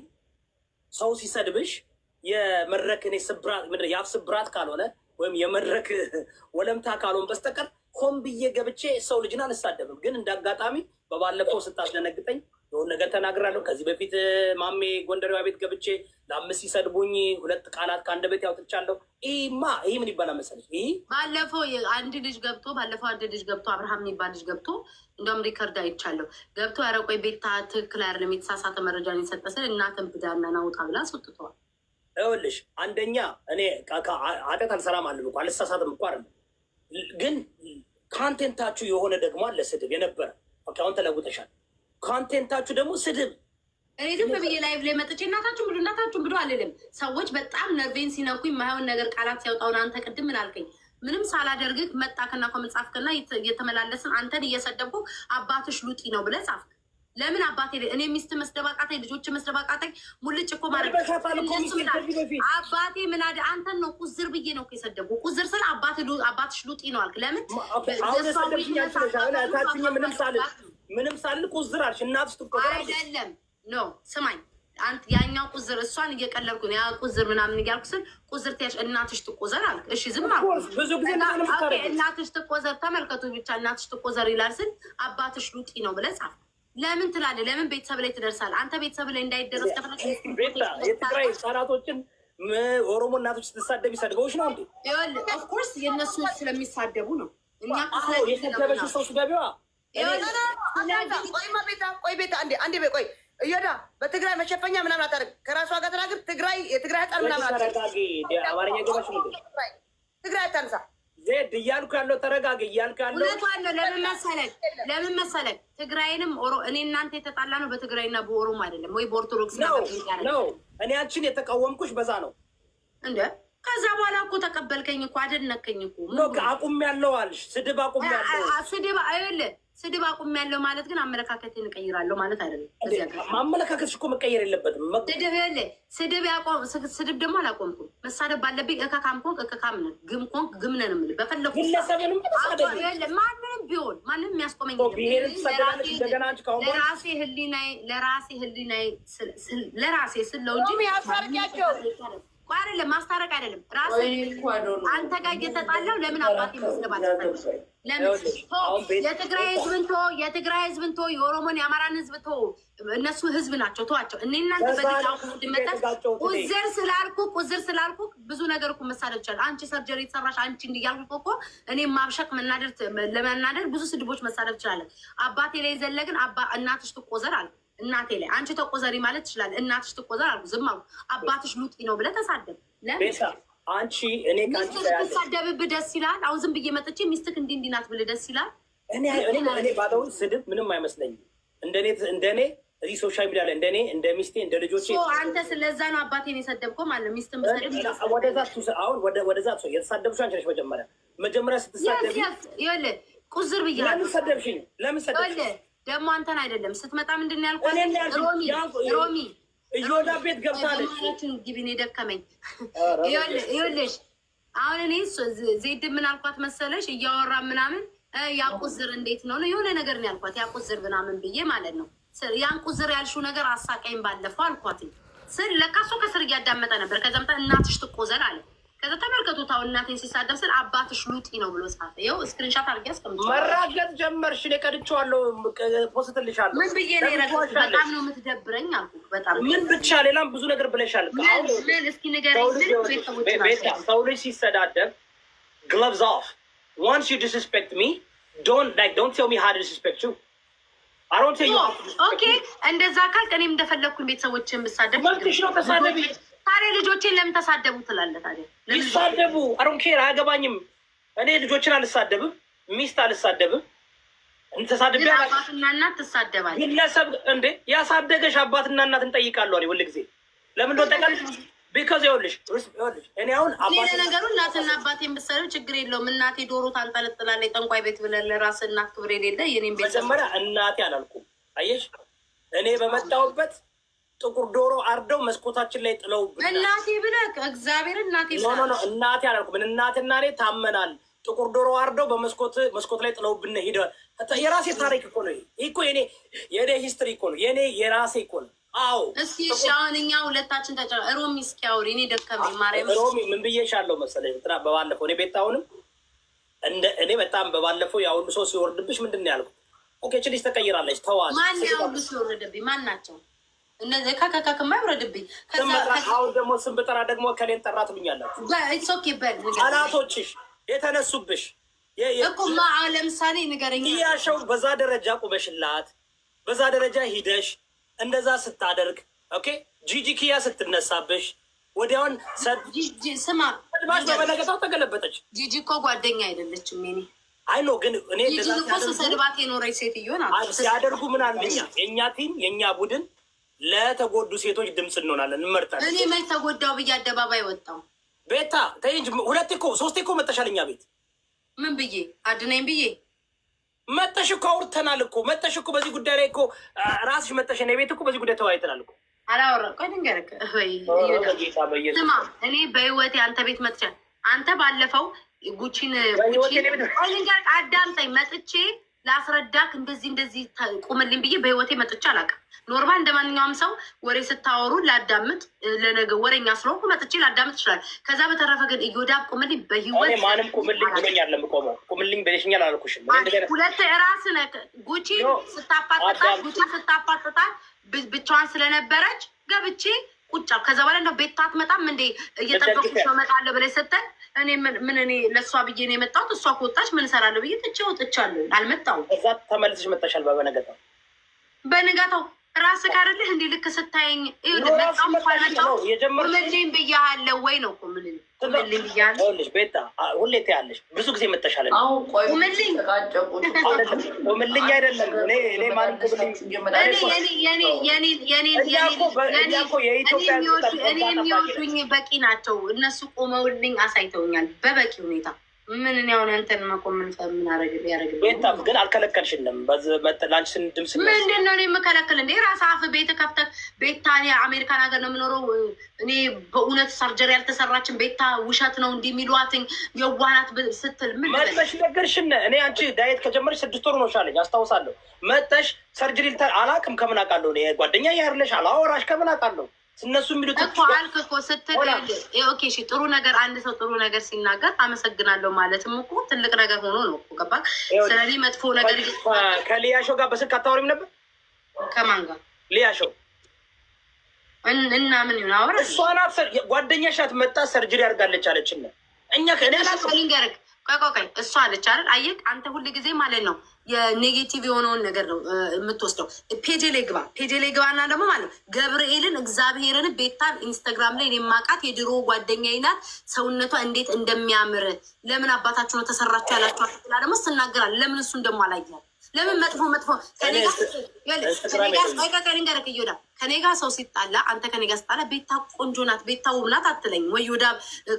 ሰው ሲሰድብሽ የመድረክ እኔ ስብራት፣ ምንድን ነው፣ የአፍ ስብራት ካልሆነ ወይም የመድረክ ወለምታ ካልሆን በስተቀር ሆን ብዬ ገብቼ ሰው ልጅን አልሳደብም። ግን እንደ አጋጣሚ በባለፈው ስታስደነግጠኝ የሆነ ነገር ተናግራለሁ። ከዚህ በፊት ማሜ ጎንደሬዋ ቤት ገብቼ ለአምስት ሲሰድቡኝ ሁለት ቃላት ከአንደበቴ አውጥቻለሁ። ይህማ ይህ ምን ይባላል መሰለሽ? ይህ ባለፈው አንድ ልጅ ገብቶ፣ አብርሃም የሚባል ልጅ ገብቶ፣ እንደውም record አይቻለሁ፣ ገብቶ ኧረ ቆይ ቤታ ትክክል አይደለም፣ የተሳሳተ መረጃ ነው የሰጠ ስል እናትን ብዳና ናውጣ ብላ አስወጥተዋል። ይኸውልሽ፣ አንደኛ እኔ ኃጢአት አልሰራም አለ እኮ፣ አልሳሳትም እኮ አይደለም። ግን content ኣችሁ የሆነ ደግሞ አለ ስድብ የነበረ። Okay፣ አሁን ተለውጠሻል። Content ኣችሁ ደግሞ ስድብ እኔ ዝም ብዬ live ላይ መጥቼ እናታችሁን ብሉ፣ እናታችሁን ብሉ አልልም። ሰዎች በጣም ነርቬን ሲነኩኝ የማይሆን ነገር ቃላት ሲያወጣውን፣ አንተ ቅድም ምን አልከኝ? ምንም ሳላደርግህ መጣክና comment ጻፍክና እየተመላለስን አንተን እየሰደብኩ አባትሽ ሉጢ ነው ብለህ ጻፍክ። ለምን አባቴ? እኔ ሚስት መስደብ አቃተኝ፣ ልጆች መስደብ አቃተኝ። ሙልጭ እኮ ማድረግ ሰድበሻታል እኮ እነሱ ሚስቴን ምን አለ? ከዚህ በፊት። አባቴ ምን አለ? አንተን ነው ቁዝር ብዬ ነው እኮ የሰደብኩ። ቁዝር ስል አባትሽ ሉጢ ነው አልክ። ለምን? አሁን የሰደብሽኝ አንቺ ነሽ። አሁን ታችኝ ምንም ሳልል ቁዝር አልሽ። እናትሽ ትቆጠር አልሽ። አይደለም፣ no፣ ስማኝ አንተ፣ ያኛው ቁዝር እሷን እየቀለድኩ ነው። ያ ቁዝር ምናምን እያልኩ ስል ቁዝር ትያሽ እናትሽ ትቆዘር አልክ። እሺ ዝም አልኩ። Of course፣ ብዙ ጊዜ እንደዛ ነው Okay፣ የምታደርጊው። እናትሽ ትቆዘር፣ ተመልከቱ ብቻ እናትሽ ትቆዘር ይላል ስል አባትሽ ሉጢ ነው ብለህ ጻፍ። ለምን ትላለህ? ለምን ቤተሰብ ላይ ትደርሳለህ? አንተ ቤተሰብ ላይ እንዳይደረስ ከፈለክ ቤታ፣ የትግራይ ህጻናቶችን ኦሮሞ እናቶች ስትሳደብ ይሰድበውሽ ነው እንዴ? Of course የእነሱ ስለሚሳደቡ ነው። እኛ እኮ አዎ፣ የሰደበሽ ሰው ስደቢዋ። ቆይማ ቤታ፣ ቆይ ቤታ፣ አንዴ አንዴ፣ ቆይ እዮዳ፣ በትግራይ መሸፈኛ ምናምን አታደርግ። ከራሷ ጋር ተናግር። ትግራይ የትግራይ ህፃን ምናምን አታደርግ። ተረጋጊ። አማርኛ ገባሽ እንዴ? ትግራይ አታንሳ። ዜድ እያልኩ ያለው ተረጋጊ እያልኩ ያለው እውነቷን ነው። ለምን መሰለህ? ለምን መሰለህ? ትግራይንም እኔ እናንተ የተጣላ ነው በትግራይና በኦሮሞ አይደለም ወይ በኦርቶዶክስ ነው ነው። እኔ አንቺን የተቃወምኩሽ በዛ ነው። እንደ ከዛ በኋላ እኮ ተቀበልከኝ እኮ፣ አደነከኝ እኮ። No፣ አቁም ያለው አልሽ። ስድብ አቁም ያለው። ስድብ አይደለ፣ ስድብ አቁም ያለው ማለት ግን አመለካከቴን እቀይራለሁ ማለት አይደለም። በዚህ አጋጣሚ ማመለካከትሽ እኮ መቀየር የለበትም። ስድብ ይኸውልህ፣ ስድብ ያቆም ስድብ ደግሞ አላቆምኩም። መሳደብ ባለብኝ እከካም ኮንክ እከካም ነህ፣ ግም ኮንክ ግም ነህ ነው የምልህ። በፈለኩት ግለሰብንም ተሳደቢ። ይኸውልህ፣ ማንንም ቢሆን ማንንም የሚያስቆመኝ የለም። ብሔርን ትሳደባለች እንደገና አንቺ ከአሁን በኋላ። ለራሴ ህሊናዬ ለራሴ ስለው እንጂ ሮሚ አስታርቂያቸው። ቆይ አይደለም፣ ማስታረቅ አይደለም። ራሴ ወይኔ እኮ አዶኑ አንተ ጋር እየተጣላሁ ለምን አባቴ መስደብ አልፈልግም? ለምን የትግራይ ህዝብን ቶ የትግራይ ህዝብን ቶ የኦሮሞን የአማራን ህዝብ ቶ እነሱ ህዝብ ናቸው፣ ተዋቸው። እኔ እናንተ በግል መጠን ቁዝር ስላልኩ ብዙ ነገር እኮ መሳደብ ይቻላል። አንቺ surgery የተሰራሽ፣ አንቺ እንዲህ እያልኩ እኮ እኔ ማብሸቅ መናደር ለመናደር ብዙ ስድቦች መሳደብ ይችላለን። አባቴ ላይ ዘለ ግን አባ እናትሽ ትቆዘር አልኩ። እናቴ ላይ አንቺ ተቆዘሪ ማለት ትችላለህ። እናትሽ ትቆዘር አልኩ፣ ዝም አልኩ። አባትሽ ሉጢ ነው ብለህ ተሳደብ። ለምን? ቤታ አንቺ እኔ ከአንቺ ሚስትህ ጋር ያለሽ ብትሳደብብህ ደስ ይላል? አሁን ዝም ብዬ መጥቼ ሚስትህ እንዲህ እንዲህ ናት ብልህ ደስ ይላል? እኔ ባለውን ስድብ ምንም አይመስለኝም። እንደኔ እዚህ social media ላይ እንደኔ፣ እንደ ሚስቴ፣ እንደ ልጆቼ። So አንተ ስለዛ ነው አባቴን የሰደብከው ማለት ነው። ሚስትን ብሰድብ ወደዛ አሁን ወደዛ የተሳደብሽው አንቺ ነሽ። መጀመሪያ ስትሳደቢ ይኸውልህ ቁዝር ብያለሁ። ለምን ሰደብሽኝ? ለምን ሰደብሽኝ? ይኸውልህ ደግሞ አንተን አይደለም፣ ስትመጣ ምንድን ነው ያልኳት? እኔን ያልሽኝ። ሮሚ ሮሚ እዮዳ ቤት ገብታለች። በማለችን ግቢ፣ እኔ ደከመኝ። ይኸውልሽ አሁን እኔ ዜድ ምን አልኳት መሰለሽ? እያወራ ምናምን ያቁዝር እንዴት ነው ነው የሆነ ነገር ነው ያልኳት፣ ያቁዝር ምናምን ብዬ ማለት ነው። ያን ቁዝር ያልሽው ነገር አሳቀኝ ባለፈው አልኳትኝ ስል ለካ እሱ ከስር እያዳመጠ ነበር። ከዛ መጣ እናትሽ ትቆዘር አለ። ከዛ ተመልከቱት አሁን እናቴን ሲሳደብ ስል አባትሽ ሉጢ ነው ብሎ ጻፈ። ይኸው screenshot አድርጌ አስቀምጬዋለሁ። መራገጥ ጀመርሽ። እኔ ቀድቼዋለሁ፣ post ልሻለሁ። ምን ብዬ ነው የረገጥኩት? በጣም ነው የምትደብረኝ አልኩት። በጣም ምን ብቻ፣ ሌላም ብዙ ነገር ብለሻል። ምን ምን እስኪ ንገረኝ። ምን ቤተሰቦች ቤታ፣ ሰው ልጅ ሲሰዳደብ gloves off. Once you disrespect me, don't like don't tell me how to disrespect you. I don't tell you how to disrespect Okay you. እንደዛ ካልክ እኔም እንደፈለግኩኝ ቤተሰቦችን ብሳደብ መብትሽ ነው፣ ተሳደቢ። ታዲያ ልጆቼን ለምን ተሳደቡ ትላለህ? ታዲያ ለምን? ይሳደቡ፣ I don't care፣ አያገባኝም። እኔ ልጆችን አልሳደብም፣ ሚስት አልሳደብም። ተሳድቤ ግን አላውቅም። አባትና እናት ትሳደባለህ። ግለሰብ እንዴ፣ ያሳደገሽ አባትና እናት እንጠይቃለሁ እኔ ሁል ጊዜ። ለምን እንደሆነ ታውቂያለሽ? Because ይኸውልሽ እኔ አሁን እኔ አባት ለነገሩ እናትና አባቴን ብትሰድብ ችግር የለውም። እናቴ ዶሮ ታንጠለጥላለች ጠንቋይ ቤት ብለህ ለራስህ እናት ክብር የሌለ የኔን ቤተሰብ መጀመሪያ እናቴ አላልኩም። አየሽ፣ እኔ በመጣሁበት ጥቁር ዶሮ አርደው መስኮታችን ላይ ጥለውብናል። እናቴ ብለህ እግዚአብሔር እናቴ No, no, no፣ እናቴ አላልኩም። እናትና እኔ ታመናል። ጥቁር ዶሮ አርደው በመስኮት መስኮት ላይ ጥለውብን ሄደዋል። የራሴ ታሪክ እኮ ነው። ይሄ እኮ የኔ history እኮ ነው። የኔ የራሴ እኮ ነው። አዎ። እስኪ እሺ፣ አሁን እኛ ሁለታችን ተጫ ሮሚ እስኪ አውሪ። እኔ ደከመኝ ማርያም። ሮሚ፣ ምን ብዬሻለሁ መሰለኝ? እንትና በባለፈው እኔ ቤት አሁንም እንደ እኔ በጣም በባለፈው ያ ሁሉ ሰው ሲወርድብሽ ምንድን ነው ያልኩት? Okay፣ እች ልጅ ተቀይራለች፣ ተዋት። ማን ያ ሁሉ ሲወረደብኝ? ማን ናቸው እነዚህ? ካካካክማ ይውረድብኝ። ስም መጥራት፣ አሁን ደግሞ ስም ብጠራ ደግሞ ከሌን ጠራ ትሉኛላችሁ። It's okay፣ በል ንገረኝ። ጠላቶችሽ የተነሱብሽ እኮ ማ አሁን ለምሳሌ ንገረኝ። እያሸው በዛ ደረጃ ቁመሽላት፣ በዛ ደረጃ ሂደሽ እንደዛ ስታደርግ፣ okay፣ ጂጂ ኪያ ስትነሳብሽ ወዲያውን ስማ ሰድባሽ በበነገታው ተገለበጠች። ጂጂ እኮ ጓደኛ አይደለችም የኔ። I know፣ ግን እኔ ጂጂ እንደዛ እኮ ሲያደርጉ ስሰድባት የኖረች ሴትዮ ናት። ሲያደርጉ ምን አልኛ የእኛ team፣ የእኛ ቡድን ለተጎዱ ሴቶች ድምፅ እንሆናለን፣ እንመርጣለን። እኔ መች ተጎዳው ብዬ አደባባይ ወጣው? ቤታ ተይ እንጂ፣ ሁለቴ እኮ ሶስቴ እኮ መጠሻል እኛ ቤት። ምን ብዬ? አድነኝ ብዬ? መጠሽ እኮ አውርተናል እኮ፣ መጠሽ እኮ በዚህ ጉዳይ ላይ እኮ ራስሽ መጠሽ እኔ ቤት እኮ በዚህ ጉዳይ ተወያይተናል እኮ። አላወራም። ቆይ ልንገርህ ወይ በጌታ በኢየሱስ። ስማ፣ እኔ በህይወቴ አንተ ቤት መጥቼ፣ አንተ ባለፈው ጉቺን በህይወቴ እኔ ቤት ቆይ ልንገርህ፣ አዳምጠኝ። መጥቼ ላስረዳክ እንደዚህ እንደዚህ ቁምልኝ ብዬ በህይወቴ መጥቼ አላውቅም። Normal እንደ ማንኛውም ሰው ወሬ ስታወሩ ላዳምጥ፣ ለነገ ወሬኛ ስለሆንኩ መጥቼ ላዳምጥ ይችላል። ከዛ በተረፈ ግን እዮዳብ ቁምልኝ በህይወት እኔ ማንም ቁምልኝ ብሎኝ አይደለም የምቆመው። ቁምልኝ ብለሽኛል አላልኩሽም። እኔ እንደዚህ አይነት ሁለት ራስህ ነህ። ጉቺን No፣ ስታፋጥጣት አዳም- ጉቺን ስታፋጥጣት ብቻዋን ስለነበረች ገብቼ ቁጭ አልኩ። ከዛ በኋላ እንደው ቤታ አትመጣም እንዴ፣ እየጠበኩሽ ነው እመጣለሁ ብለሽ ስትል እኔ ምን እኔ ለእሷ ብዬ ነው የመጣሁት። እሷ ከወጣች ምን እሰራለሁ ብዬ ትቼ ወጥቻለሁ። አልመጣሁም። ከዛ ተመልሰሽ መጠሻል በበነገታው። በንጋታው ራስህ ካደለህ እንዲህ ልክ ስታየኝ No፣ ራስሽ መጣሽ ነው የጀመርሽው። ቁምልኝ ብያለሁ ወይ ነው እኮ ምን ቁምልኝ ብያለሁ። ይኸውልሽ ቤታ፣ ሁሌ ትያለሽ፣ ብዙ ጊዜ መጠሻል። አሁን ቆይ ቁምልኝ። ተጨቃጨቁ። ቁምልኝ አይደለም፣ እኔ ማንም ቁምልኝ እኛ እኮ የኢትዮጵያ እኔ የሚወዱኝ በቂ ናቸው። እነሱ ቆመውልኝ አሳይተውኛል በበቂ ሁኔታ። ምን እኔ አሁን አንተን መቆም ምን ምን አረግ ያደረግልኝ? ቤታ ግን አልከለከልሽንም። ለአንቺ ድምፅ ምንድን ነው እኔ የምከለክል እንዴ? ራስ አፍ ቤት ከፍተህ ቤታ እኔ አሜሪካን ሀገር ነው የምኖረው፣ እኔ በእውነት surgery ያልተሰራችን ቤታ ውሸት ነው እንዲህ የሚሏትኝ የዋናት ስትል ምን ልበል? መጠሽ ነገርሽን። እኔ አንቺ diet ከጀመረሽ 6 ወር ሆኖሻለኝ አስታውሳለሁ። መጠሽ surgery አላውቅም፣ ከምን አውቃለሁ? እኔ ጓደኛ ያርለሽ አላወራሽ፣ ከምን አውቃለሁ? እነሱ የሚሉት እኮ አልክ እኮ ስትል okay፣ እሺ፣ ጥሩ ነገር አንድ ሰው ጥሩ ነገር ሲናገር አመሰግናለሁ ማለትም እኮ ትልቅ ነገር ሆኖ ነው እኮ፣ ገባህ? ስለዚህ መጥፎ ነገር ከሊያሾ ጋር በስልክ አታወሪም ነበር? ከማን ጋር? ሊያሾ። እና ምን ይሁን አወራ። እሷ ናት፣ ጓደኛሽ ናት። መጣ surgery አድርጋለች አለችን። እኛ ከእኔ ልንገርህ ቆይ ቆይ ቆይ፣ እሷ አለች አይደል? አየህ አንተ ሁል ጊዜ ማለት ነው የ negative የሆነውን ነገር ነው የምትወስደው። ፔጄ ላይ ግባ፣ ፔጄ ላይ ግባና ደግሞ ማለት ነው ገብርኤልን እግዚአብሔርን ቤታን ኢንስታግራም ላይ እኔ የማውቃት የድሮ ጓደኛዬ ናት። ሰውነቷ እንዴት እንደሚያምር ለምን አባታችሁ ነው ተሰራችሁ ያላችኋት ብላ ደግሞ ስናገራል። ለምን እሱን ደግሞ አላየህም? ለምን መጥፎ መጥፎ ከኔ ጋር ኢንስታግራም ቆይ ቆይ ቆይ ልንገርህ እዮዳ፣ ከኔ ጋር ሰው ሲጣላ፣ አንተ ከኔ ጋር ስጣላ ቤታ ቆንጆ ናት፣ ቤታ ውብ ናት አትለኝም ወይ? ዮዳ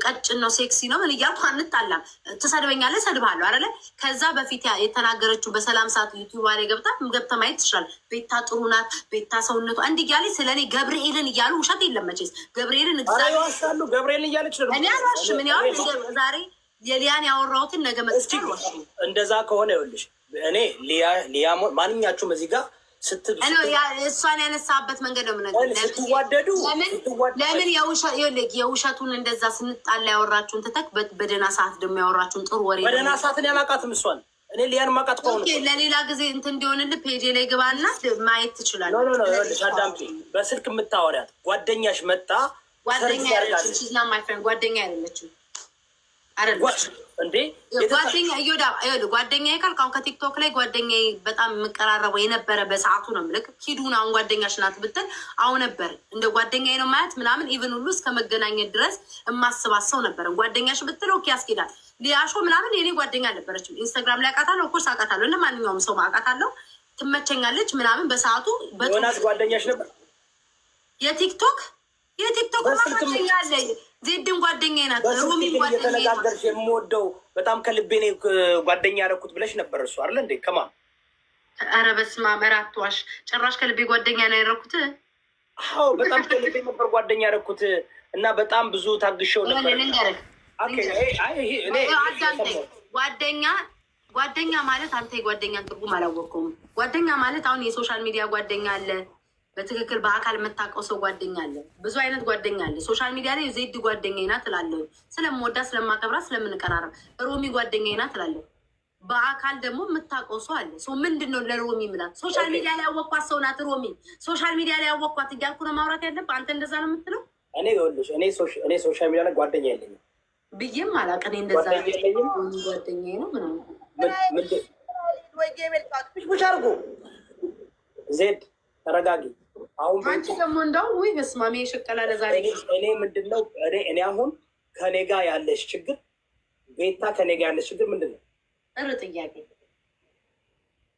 ቀጭን ነው፣ ሴክሲ ነው ምን እያልኩ አንጣላም። ትሰድበኛለህ፣ እሰድብሃለሁ አይደለ? ከዛ በፊት የተናገረችው በሰላም ሰዓት ዩቲዩብ ላይ ገብታ ማየት ትችላለህ። ቤታ ጥሩ ናት፣ ቤታ ሰውነቱ እንዲህ እያለች ስለ እኔ ገብርኤልን እያሉ ውሸት የለም መቼስ ገብርኤልን ኧረ እግዚአብሔር ይዋሻሉ። ገብርኤልን እያለች ነው። እኔ አልዋሽም። እኔ አሁን ዛሬ የሊያን ያወራሁትን ነገ መጥቼ እስኪ አልዋሽም። እንደዛ ከሆነ ይኸውልሽ እኔ ሊያ ሊያ ማንኛችሁም እዚህ ጋር እኔ እሷን ያነሳበት መንገድ ነው የምነግርህ። ስትዋደዱ ለምን ለምን የውሸቱን እንደዛ ስንጣላ ያወራችሁን ትተክ በደህና ሰዓት ደግሞ ያወራችሁን ጥሩ ወሬ በደህና ሰዓት እኔ አላውቃትም እሷን። እኔ ሊያን ማውቃት ከሆነ Okay፣ ለሌላ ጊዜ እንትን እንዲሆንልህ ፔጄ ላይ ግባና ማየት ትችላለህ። No, no, no፣ ይኸውልሽ አዳምጪ። በስልክ የምታወሪያት ጓደኛሽ መጣ ጓደኛ ሰርግ አይደለችም። ያደርጋለች። She's not my friend። ጓደኛ አይደለችም፣ አይደለችም። እንዴ ጓደኛ እዮዳ፣ ይኸውልህ ጓደኛዬ ካልክ አሁን ከቲክቶክ ላይ ጓደኛዬ በጣም የምቀራረበው የነበረ በሰዓቱ ነው የምልህ። ሂዱን አሁን ጓደኛሽ ናት ብትል አሁን ነበር እንደ ጓደኛዬ ነው ማያት ምናምን፣ even ሁሉ እስከ መገናኘት ድረስ የማስባት ሰው ነበረ። ጓደኛሽ ብትል okay ያስኬዳል። ሊያሾ ምናምን የኔ ጓደኛ አልነበረችም። ኢንስታግራም ላይ አውቃታለሁ፣ of course አውቃታለሁ፣ እንደ ማንኛውም ሰው አውቃታለሁ። ትመቸኛለች ምናምን በሰዓቱ በጥሩ ዮናስ ጓደኛሽ ነበር? የቲክቶክ በስልክም ጓደኛ አለ። ዜድን ጓደኛዬ ናት። በስልክ ሮሚን ግን ጓደኛዬ ናት። እየተነጋገርሽ የምወደው በጣም ከልቤ ነው ጓደኛ ያደረኩት ብለሽ ነበር። እሱ አይደለ እንዴ? ከማ ኧረ በስመ አብ! ኧረ አትዋሽ። ጭራሽ ከልቤ ጓደኛ ነው ያደረኩት። አዎ፣ በጣም ከልቤ ነበር ጓደኛ ያደረኩት እና በጣም ብዙ ታግሼው ነበር። ልንገርህ፣ Okay፣ አይ ይሄ እኔ አዳምጠኝ። ጓደኛ ማለት አንተ የጓደኛን ትርጉም አላወቅከውም። ጓደኛ ማለት አሁን የ social media ጓደኛ አለ፣ በትክክል በአካል የምታውቀው ሰው ጓደኛ አለ። ብዙ አይነት ጓደኛ አለ። Social media ላይ ዜድ ጓደኛዬ ናት እላለሁ፣ ስለምወዳት፣ ስለማከብራት፣ ስለምንቀራረብ። ሮሚ ጓደኛዬ ናት እላለሁ። በአካል ደግሞ የምታውቀው ሰው አለ። ሰው ምንድን ነው ለሮሚ ምላት? Social media ላይ ያወቅኳት ሰው ናት ሮሚ፣ social media ላይ ያወቅኳት እያልኩ ነው ማውራት ያለብህ። አንተ እንደዛ ነው የምትለው። እኔ ይኸውልሽ እኔ social media ላይ ጓደኛ የለኝም። ብዬም አላውቅም። እኔ እንደዛ ጓደኛ የለኝም። ጓደኛዬ ነው ምናምን ምንድን ወይ game ልጫወት። Push push አድርጉ። ዜድ ተረጋጊ። አሁን አንቺ ደግሞ እንደው ውይ በስመ አብ የሸቀላ ለዛሬ እኔ ምንድን ነው እኔ አሁን ከኔ ጋር ያለሽ ችግር ቤታ፣ ከኔ ጋር ያለሽ ችግር ምንድን ነው? ጥሩ ጥያቄ።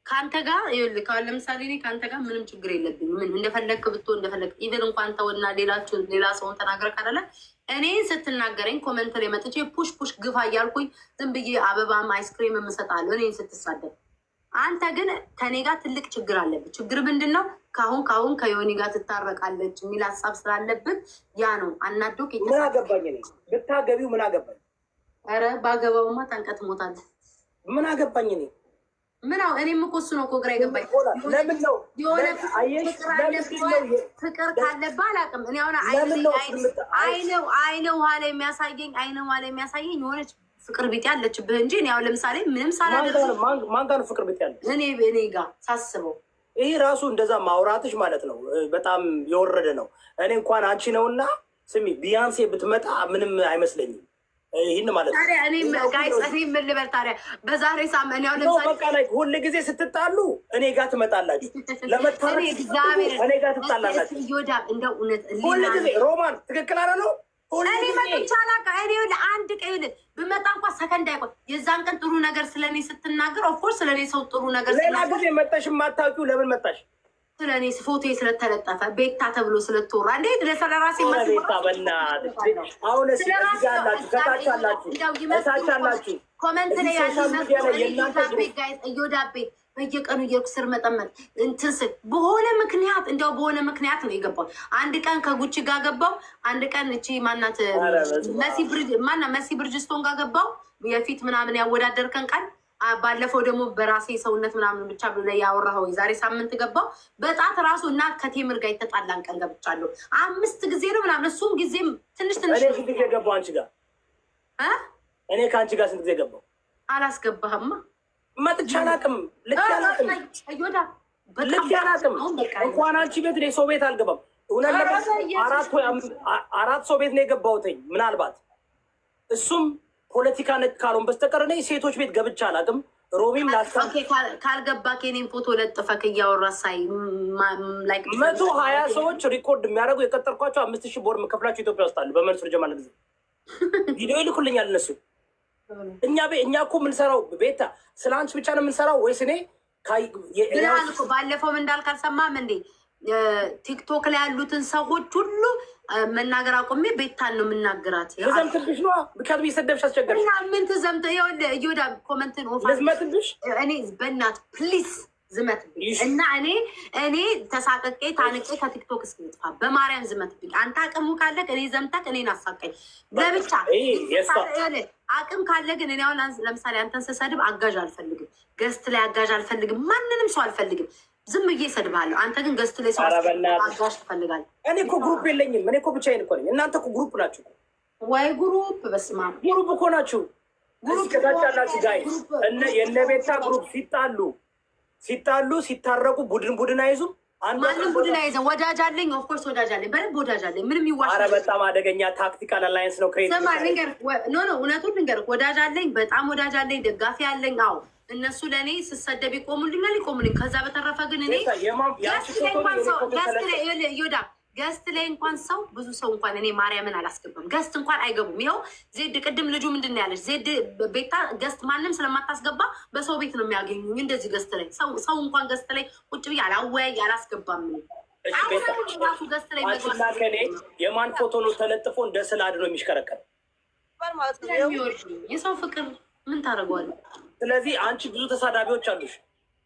ከአንተ ጋር ይኸውልህ፣ አሁን ለምሳሌ እኔ ከአንተ ጋር ምንም ችግር የለብኝም። ምንም እንደፈለግክ ብትሆን እንደፈለግክ even እንኳን ተውና ሌላችሁ ሌላ ሰውን ተናግረህ ካደለ እኔን ስትናገረኝ comment ላይ መጥቼ push push ግፋ እያልኩኝ ዝም ብዬ አበባም አይስክሪም እሰጣለሁ እኔን ስትሳደብ። አንተ ግን ከኔ ጋር ትልቅ ችግር አለብህ። ችግር ምንድን ነው? ካሁን ካሁን ከዮኒ ጋር ትታረቃለች የሚል ሀሳብ ስላለብህ ያ ነው አናዶክ። ምን አገባኝ እኔ ብታገቢው ምን አገባኝ? ኧረ ባገባውማ ጠንቀት ሞታለህ። ምን አገባኝ እኔ? ምን አው እኔም እኮ እሱ ነው እኮ ግራ የገባኝ። ለምን ነው የሆነ አየሽ? ፍቅር አለብህ፣ ፍቅር ካለብህ አላውቅም። እኔ አሁን ለምን ነው አይነ ውሃ ላይ የሚያሳየኝ አይነ ውሃ ላይ የሚያሳየኝ የሆነች ፍቅር ቢጤ አለችብህ እንጂ እኔ አሁን ለምሳሌ ምንም ሳላደርግ ማን ጋር ነው ፍቅር ቢጤ ያለ? እኔ ጋር ሳስበው ይሄ ራሱ እንደዛ ማውራትሽ ማለት ነው በጣም የወረደ ነው። እኔ እንኳን አንቺ ነውና ስሚ፣ ቢያንሴ ብትመጣ ምንም አይመስለኝም። ይህን ማለት ነው። ታዲያ እኔ guys እኔ ምን ልበል ታዲያ በዛሬ ሳምንት እኔ አሁን ለምሳሌ በቃ ላይ ሁል ጊዜ ስትጣሉ እኔ ጋር ትመጣላችሁ፣ ለመታረቅ እግዚአብሔር እኔ ጋር ትጣላላችሁ። እዮዳብ እንደው እውነት ሁል ጊዜ ሮማን ትክክል አለ ነው። እኔ መጥቼ አላውቅም። እኔ አንድ ቀን ብመጣ እንኳን ሰከንድ አይቆይ። የዛን ቀን ጥሩ ነገር ስለእኔ ስትናገር of course ስለእኔ ሰው ጥሩ ነገር ሌላ ጊዜ መጣሽ የማታውቂው ለምን መጣሽ? ስለ እኔ ፎቶ ስለተለጠፈ ቤታ ተብሎ ስለተወራ እንዴት ለስለ ራሴ ቤታ በእናትሽ አሁን እስኪ እዚህ ጋር አላችሁ፣ ከታች አላችሁ፣ እታች አላችሁ። Comment ላይ social media ላይ የእናንተ እዮዳቤ በየቀኑ የስር መጠመጥ እንትን ስል በሆነ ምክንያት እንዲያው በሆነ ምክንያት ነው የገባው። አንድ ቀን ከጉቺ ጋር ገባው። አንድ ቀን እቺ ማናት መሲ ብርጅ ማና መሲ ብርጅስቶን ጋር ገባው። የፊት ምናምን ያወዳደርከን ቃል ባለፈው ደግሞ በራሴ ሰውነት ምናምን ብቻ ብለህ ያወራኸው የዛሬ ሳምንት ገባው። በጣት ራሱ እና ከቴምር ጋር የተጣላን ቀን ገብቻለሁ። አምስት ጊዜ ነው ምናምን። እሱም ጊዜም ትንሽ ትንሽ እኔ ስንት ጊዜ ገባሁ አንቺ ጋር? እኔ ከአንቺ ጋር ስንት ጊዜ ገባሁ? አላስገባህማ። መጥቼ አላውቅም። ልኬ አላውቅም። እዮዳ ልኬ አላውቅም። እንኳን አንቺ ቤት እኔ ሰው ቤት አልገባም። እውነት ለመናገር አራት ሰው ቤት ነው የገባሁትኝ። ምናልባት እሱም ፖለቲካ ነክ ካልሆን በስተቀር እኔ ሴቶች ቤት ገብቼ አላውቅም። ሮሚም ላስታ Okay፣ ካልገባ የኔን ፎቶ ለጥፈክ እያወራ ሳይ like 120 ሰዎች record የሚያደርጉ የቀጠርኳቸው፣ 5,000 ብር የምከፍላቸው ኢትዮጵያ ውስጥ አሉ። በመንሱር ጀማል ጊዜ ቪዲዮ ይልኩልኛል እነሱ። እኛ እኮ የምንሰራው ቤታ ስለ አንቺ ብቻ ነው የምንሰራው ወይስ እኔ ብለሃል እኮ ባለፈውም እንዳልክ አልሰማህም እንዴ? ቲክቶክ ላይ ያሉትን ሰዎች ሁሉ መናገር አቁሜ ቤታን ነው የምናገራት። ልዘምትብሽ ነዋ። ምክንያቱም እየሰደብሽ አስቸገርሽ። እና ምን ትዘምት? ይኸውልህ እዮዳ comment ን off ልዝመትብሽ? እኔ በእናት please ዝመትብኝ እና እኔ ተሳቅቄ ታንቄ ከቲክቶክ እስክንጥፋ በማርያም ዝመትብኝ። አንተ አቅሙ ካለህ እኔ ዘምተክ እኔን አሳቀኝ ለብቻ። አቅም ካለ ግን እኔ አሁን ለምሳሌ አንተን ስሰድብ አጋዥ አልፈልግም፣ guest ላይ አጋዥ አልፈልግም፣ ማንንም ሰው አልፈልግም። ዝም ብዬ እሰድብሃለሁ። አንተ ግን guest ላይ ሰው ኧረ በእናትህ። አጋዥ ትፈልጋለህ። እኔ እኮ group የለኝም። እኔ እኮ ብቻዬን እኮ ነኝ። እናንተ እኮ group ናችሁ። ወይ group፣ በስመ አብ። Group እኮ ናችሁ። Group ከታች ያላችሁ guys፣ እነ የእነ ቤታ group ሲጣሉ ሲጣሉ ሲታረቁ ቡድን ቡድን አይዙም። አንዱ ማንም ቡድን አይዘን። ወዳጅ አለኝ፣ of course ወዳጅ አለኝ፣ በደንብ ወዳጅ አለኝ። ምንም ይዋሽ አረ በጣም አደገኛ tactical alliance ነው create ስማ ልንገርህ፣ no no፣ እውነቱን ልንገርህ፣ ወዳጅ አለኝ፣ በጣም ወዳጅ አለኝ፣ ደጋፊ አለኝ። አዎ፣ እነሱ ለእኔ ስሰደብ ይቆሙልኛል፣ ይቆሙልኝ። ከዛ በተረፈ ግን እኔ guest ላይ እንኳን ሰው guest ላይ፣ ይኸውልህ ዮዳ፣ guest ላይ እንኳን ሰው ብዙ ሰው እንኳን እኔ ማርያምን አላስገባም። Guest እንኳን አይገቡም። ይኸው ዜድ ቅድም ልጁ ምንድን ነው ያለች? ዜድ ቤታ guest ማንም ስለማታስገባ በሰው ቤት ነው የሚያገኙኝ። እንደዚህ guest ላይ ሰው እንኳን guest ላይ ቁጭ ብዬ አላወያይ አላስገባም። እኔ አሁን ራሱ guest ላይ አንቺና ከኔ የማን ፎቶ ነው ተለጥፎ እንደ ስዕል አድኖ የሚሽከረከር? ማለት ነው። ስለሚወዱኝ የሰው ፍቅር ምን ታደርገዋለህ? ስለዚህ አንቺ ብዙ ተሳዳቢዎች አሉሽ።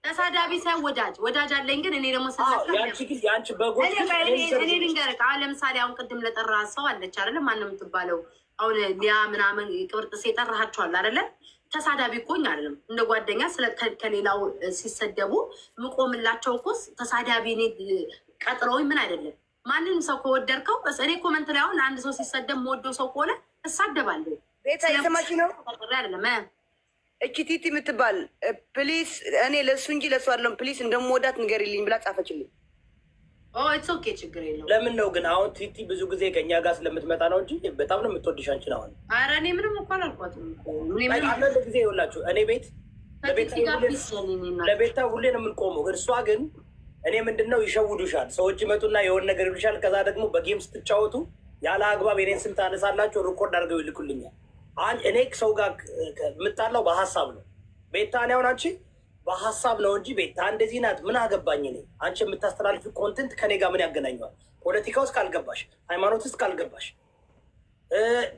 ተሳዳቢ ሳይሆን ወዳጅ ወዳጅ አለኝ። ግን እኔ ደግሞ ስነካ የአንቺ ግን የአንቺ በጎች እኔ እኔ ልንገርህ፣ አሁን ለምሳሌ አሁን ቅድም ለጠራ ሰው አለች አይደለ? ማነው የምትባለው? አሁን ሊያ ምናምን ቅብርጥሴ የጠራሃቸዋል አይደለ? ተሳዳቢ እኮ እኛ አይደለም፣ እንደ ጓደኛ ስለ ከሌላው ሲሰደቡ ምቆምላቸው እኮ ተሳዳቢ እኔ ቀጥረውኝ ምን አይደለም። ማንንም ሰው ከወደድከው፣ እኔ comment ላይ አሁን አንድ ሰው ሲሰደብ መወደው ሰው ከሆነ እሳደባለሁ። ቤታ የሰማች ነው። ቀጥሬ አይደለም። እቺ ቲቲ የምትባል please እኔ ለእሱ እንጂ ለእሱ አይደለም፣ please እንደምወዳት ንገሪልኝ ብላ ጻፈችልኝ። Oh, it's okay፣ ችግር የለውም። ለምን ነው ግን አሁን ቲቲ ብዙ ጊዜ ከእኛ ጋር ስለምትመጣ ነው እንጂ በጣም ነው የምትወድሽ አንቺን። አሁን ኧረ እኔ ምንም እኮ አላልኳትም እኮ። እኔ ምንም አንዳንድ ጊዜ ይኸውላችሁ እኔ ቤት ከቲቲ ጋር peace ነን እኔ እና ለቤታ ሁሌ ነው የምንቆመው። እሷ ግን እኔ ምንድን ነው ይሸውዱሻል። ሰዎች ይመጡና የሆነ ነገር ይሉሻል። ከዛ ደግሞ በ game ስትጫወቱ ያለ አግባብ የኔን ስም ታነሳላችሁ፣ record አድርገው ይልኩልኛል። እኔ ሰው ጋር የምጣላው በሀሳብ ነው። ቤታ እኔ አሁን አንቺ በሀሳብ ነው እንጂ ቤታ እንደዚህ ናት ምን አገባኝ እኔ። አንቺ የምታስተላልፊ content ከኔ ጋር ምን ያገናኘዋል? ፖለቲካ ውስጥ ካልገባሽ፣ ሃይማኖት ውስጥ ካልገባሽ፣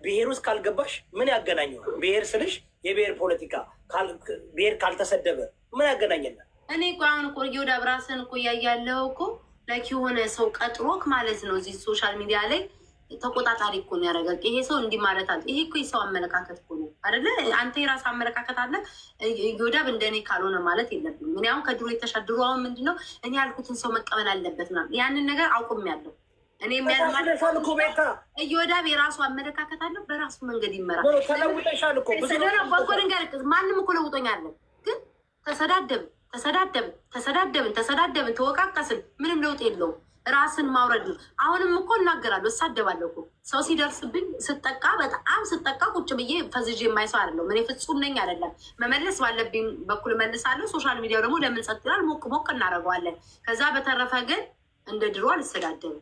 ብሔር ውስጥ ካልገባሽ ምን ያገናኘዋል? ብሔር ስልሽ የብሔር ፖለቲካ፣ ብሔር ካልተሰደበ ምን ያገናኘናል? እኔ እኮ አሁን እኮ እዮዳ ራስህን እኮ እያያለሁ እኮ like የሆነ ሰው ቀጥሮክ ማለት ነው። እዚህ social media ላይ ተቆጣጣሪ እኮ ነው ያደረገ። ይሄ ሰው እንዲህ ማለት አለ። ይሄ እኮ የሰው አመለካከት እኮ ነው አይደለ? አንተ የራስህ አመለካከት አለ። እዮዳብ እንደኔ ካልሆነ ማለት የለብኝም። እኔ አሁን ከድሮ የተሻ ድሮ አሁን ምንድነው እኔ ያልኩትን ሰው መቀበል አለበት ምናምን፣ ያንን ነገር አውቅሜያለሁ። እኔ ተሻሽለሻል እኮ ቤታ። እዮዳብ የራሱ አመለካከት አለው፣ በራሱ መንገድ ይመራል። ተለውጠሻል እኮ ብዙ በጎ ልንገርህ፣ ማንም እኮ ለውጦኝ አለ። ግን ተሰዳደብን ተሰዳደብን ተሰዳደብን ተሰዳደብን ተወቃቀስን፣ ምንም ለውጥ የለውም። ራስን ማውረድ ነው። አሁንም እኮ እናገራለሁ፣ እሳደባለሁ እኮ ሰው ሲደርስብኝ ስጠቃ፣ በጣም ስጠቃ ቁጭ ብዬ ፈዝዤ የማይ ሰው አይደለሁም። እኔ ፍጹም ነኝ አይደለም። መመለስ ባለብኝ በኩል እመልሳለሁ። Social media ው ደግሞ ለምን ጸጥ ይላል? ሞቅ ሞቅ እናደርገዋለን። ከዛ በተረፈ ግን እንደ ድሮ አልሰዳደብም።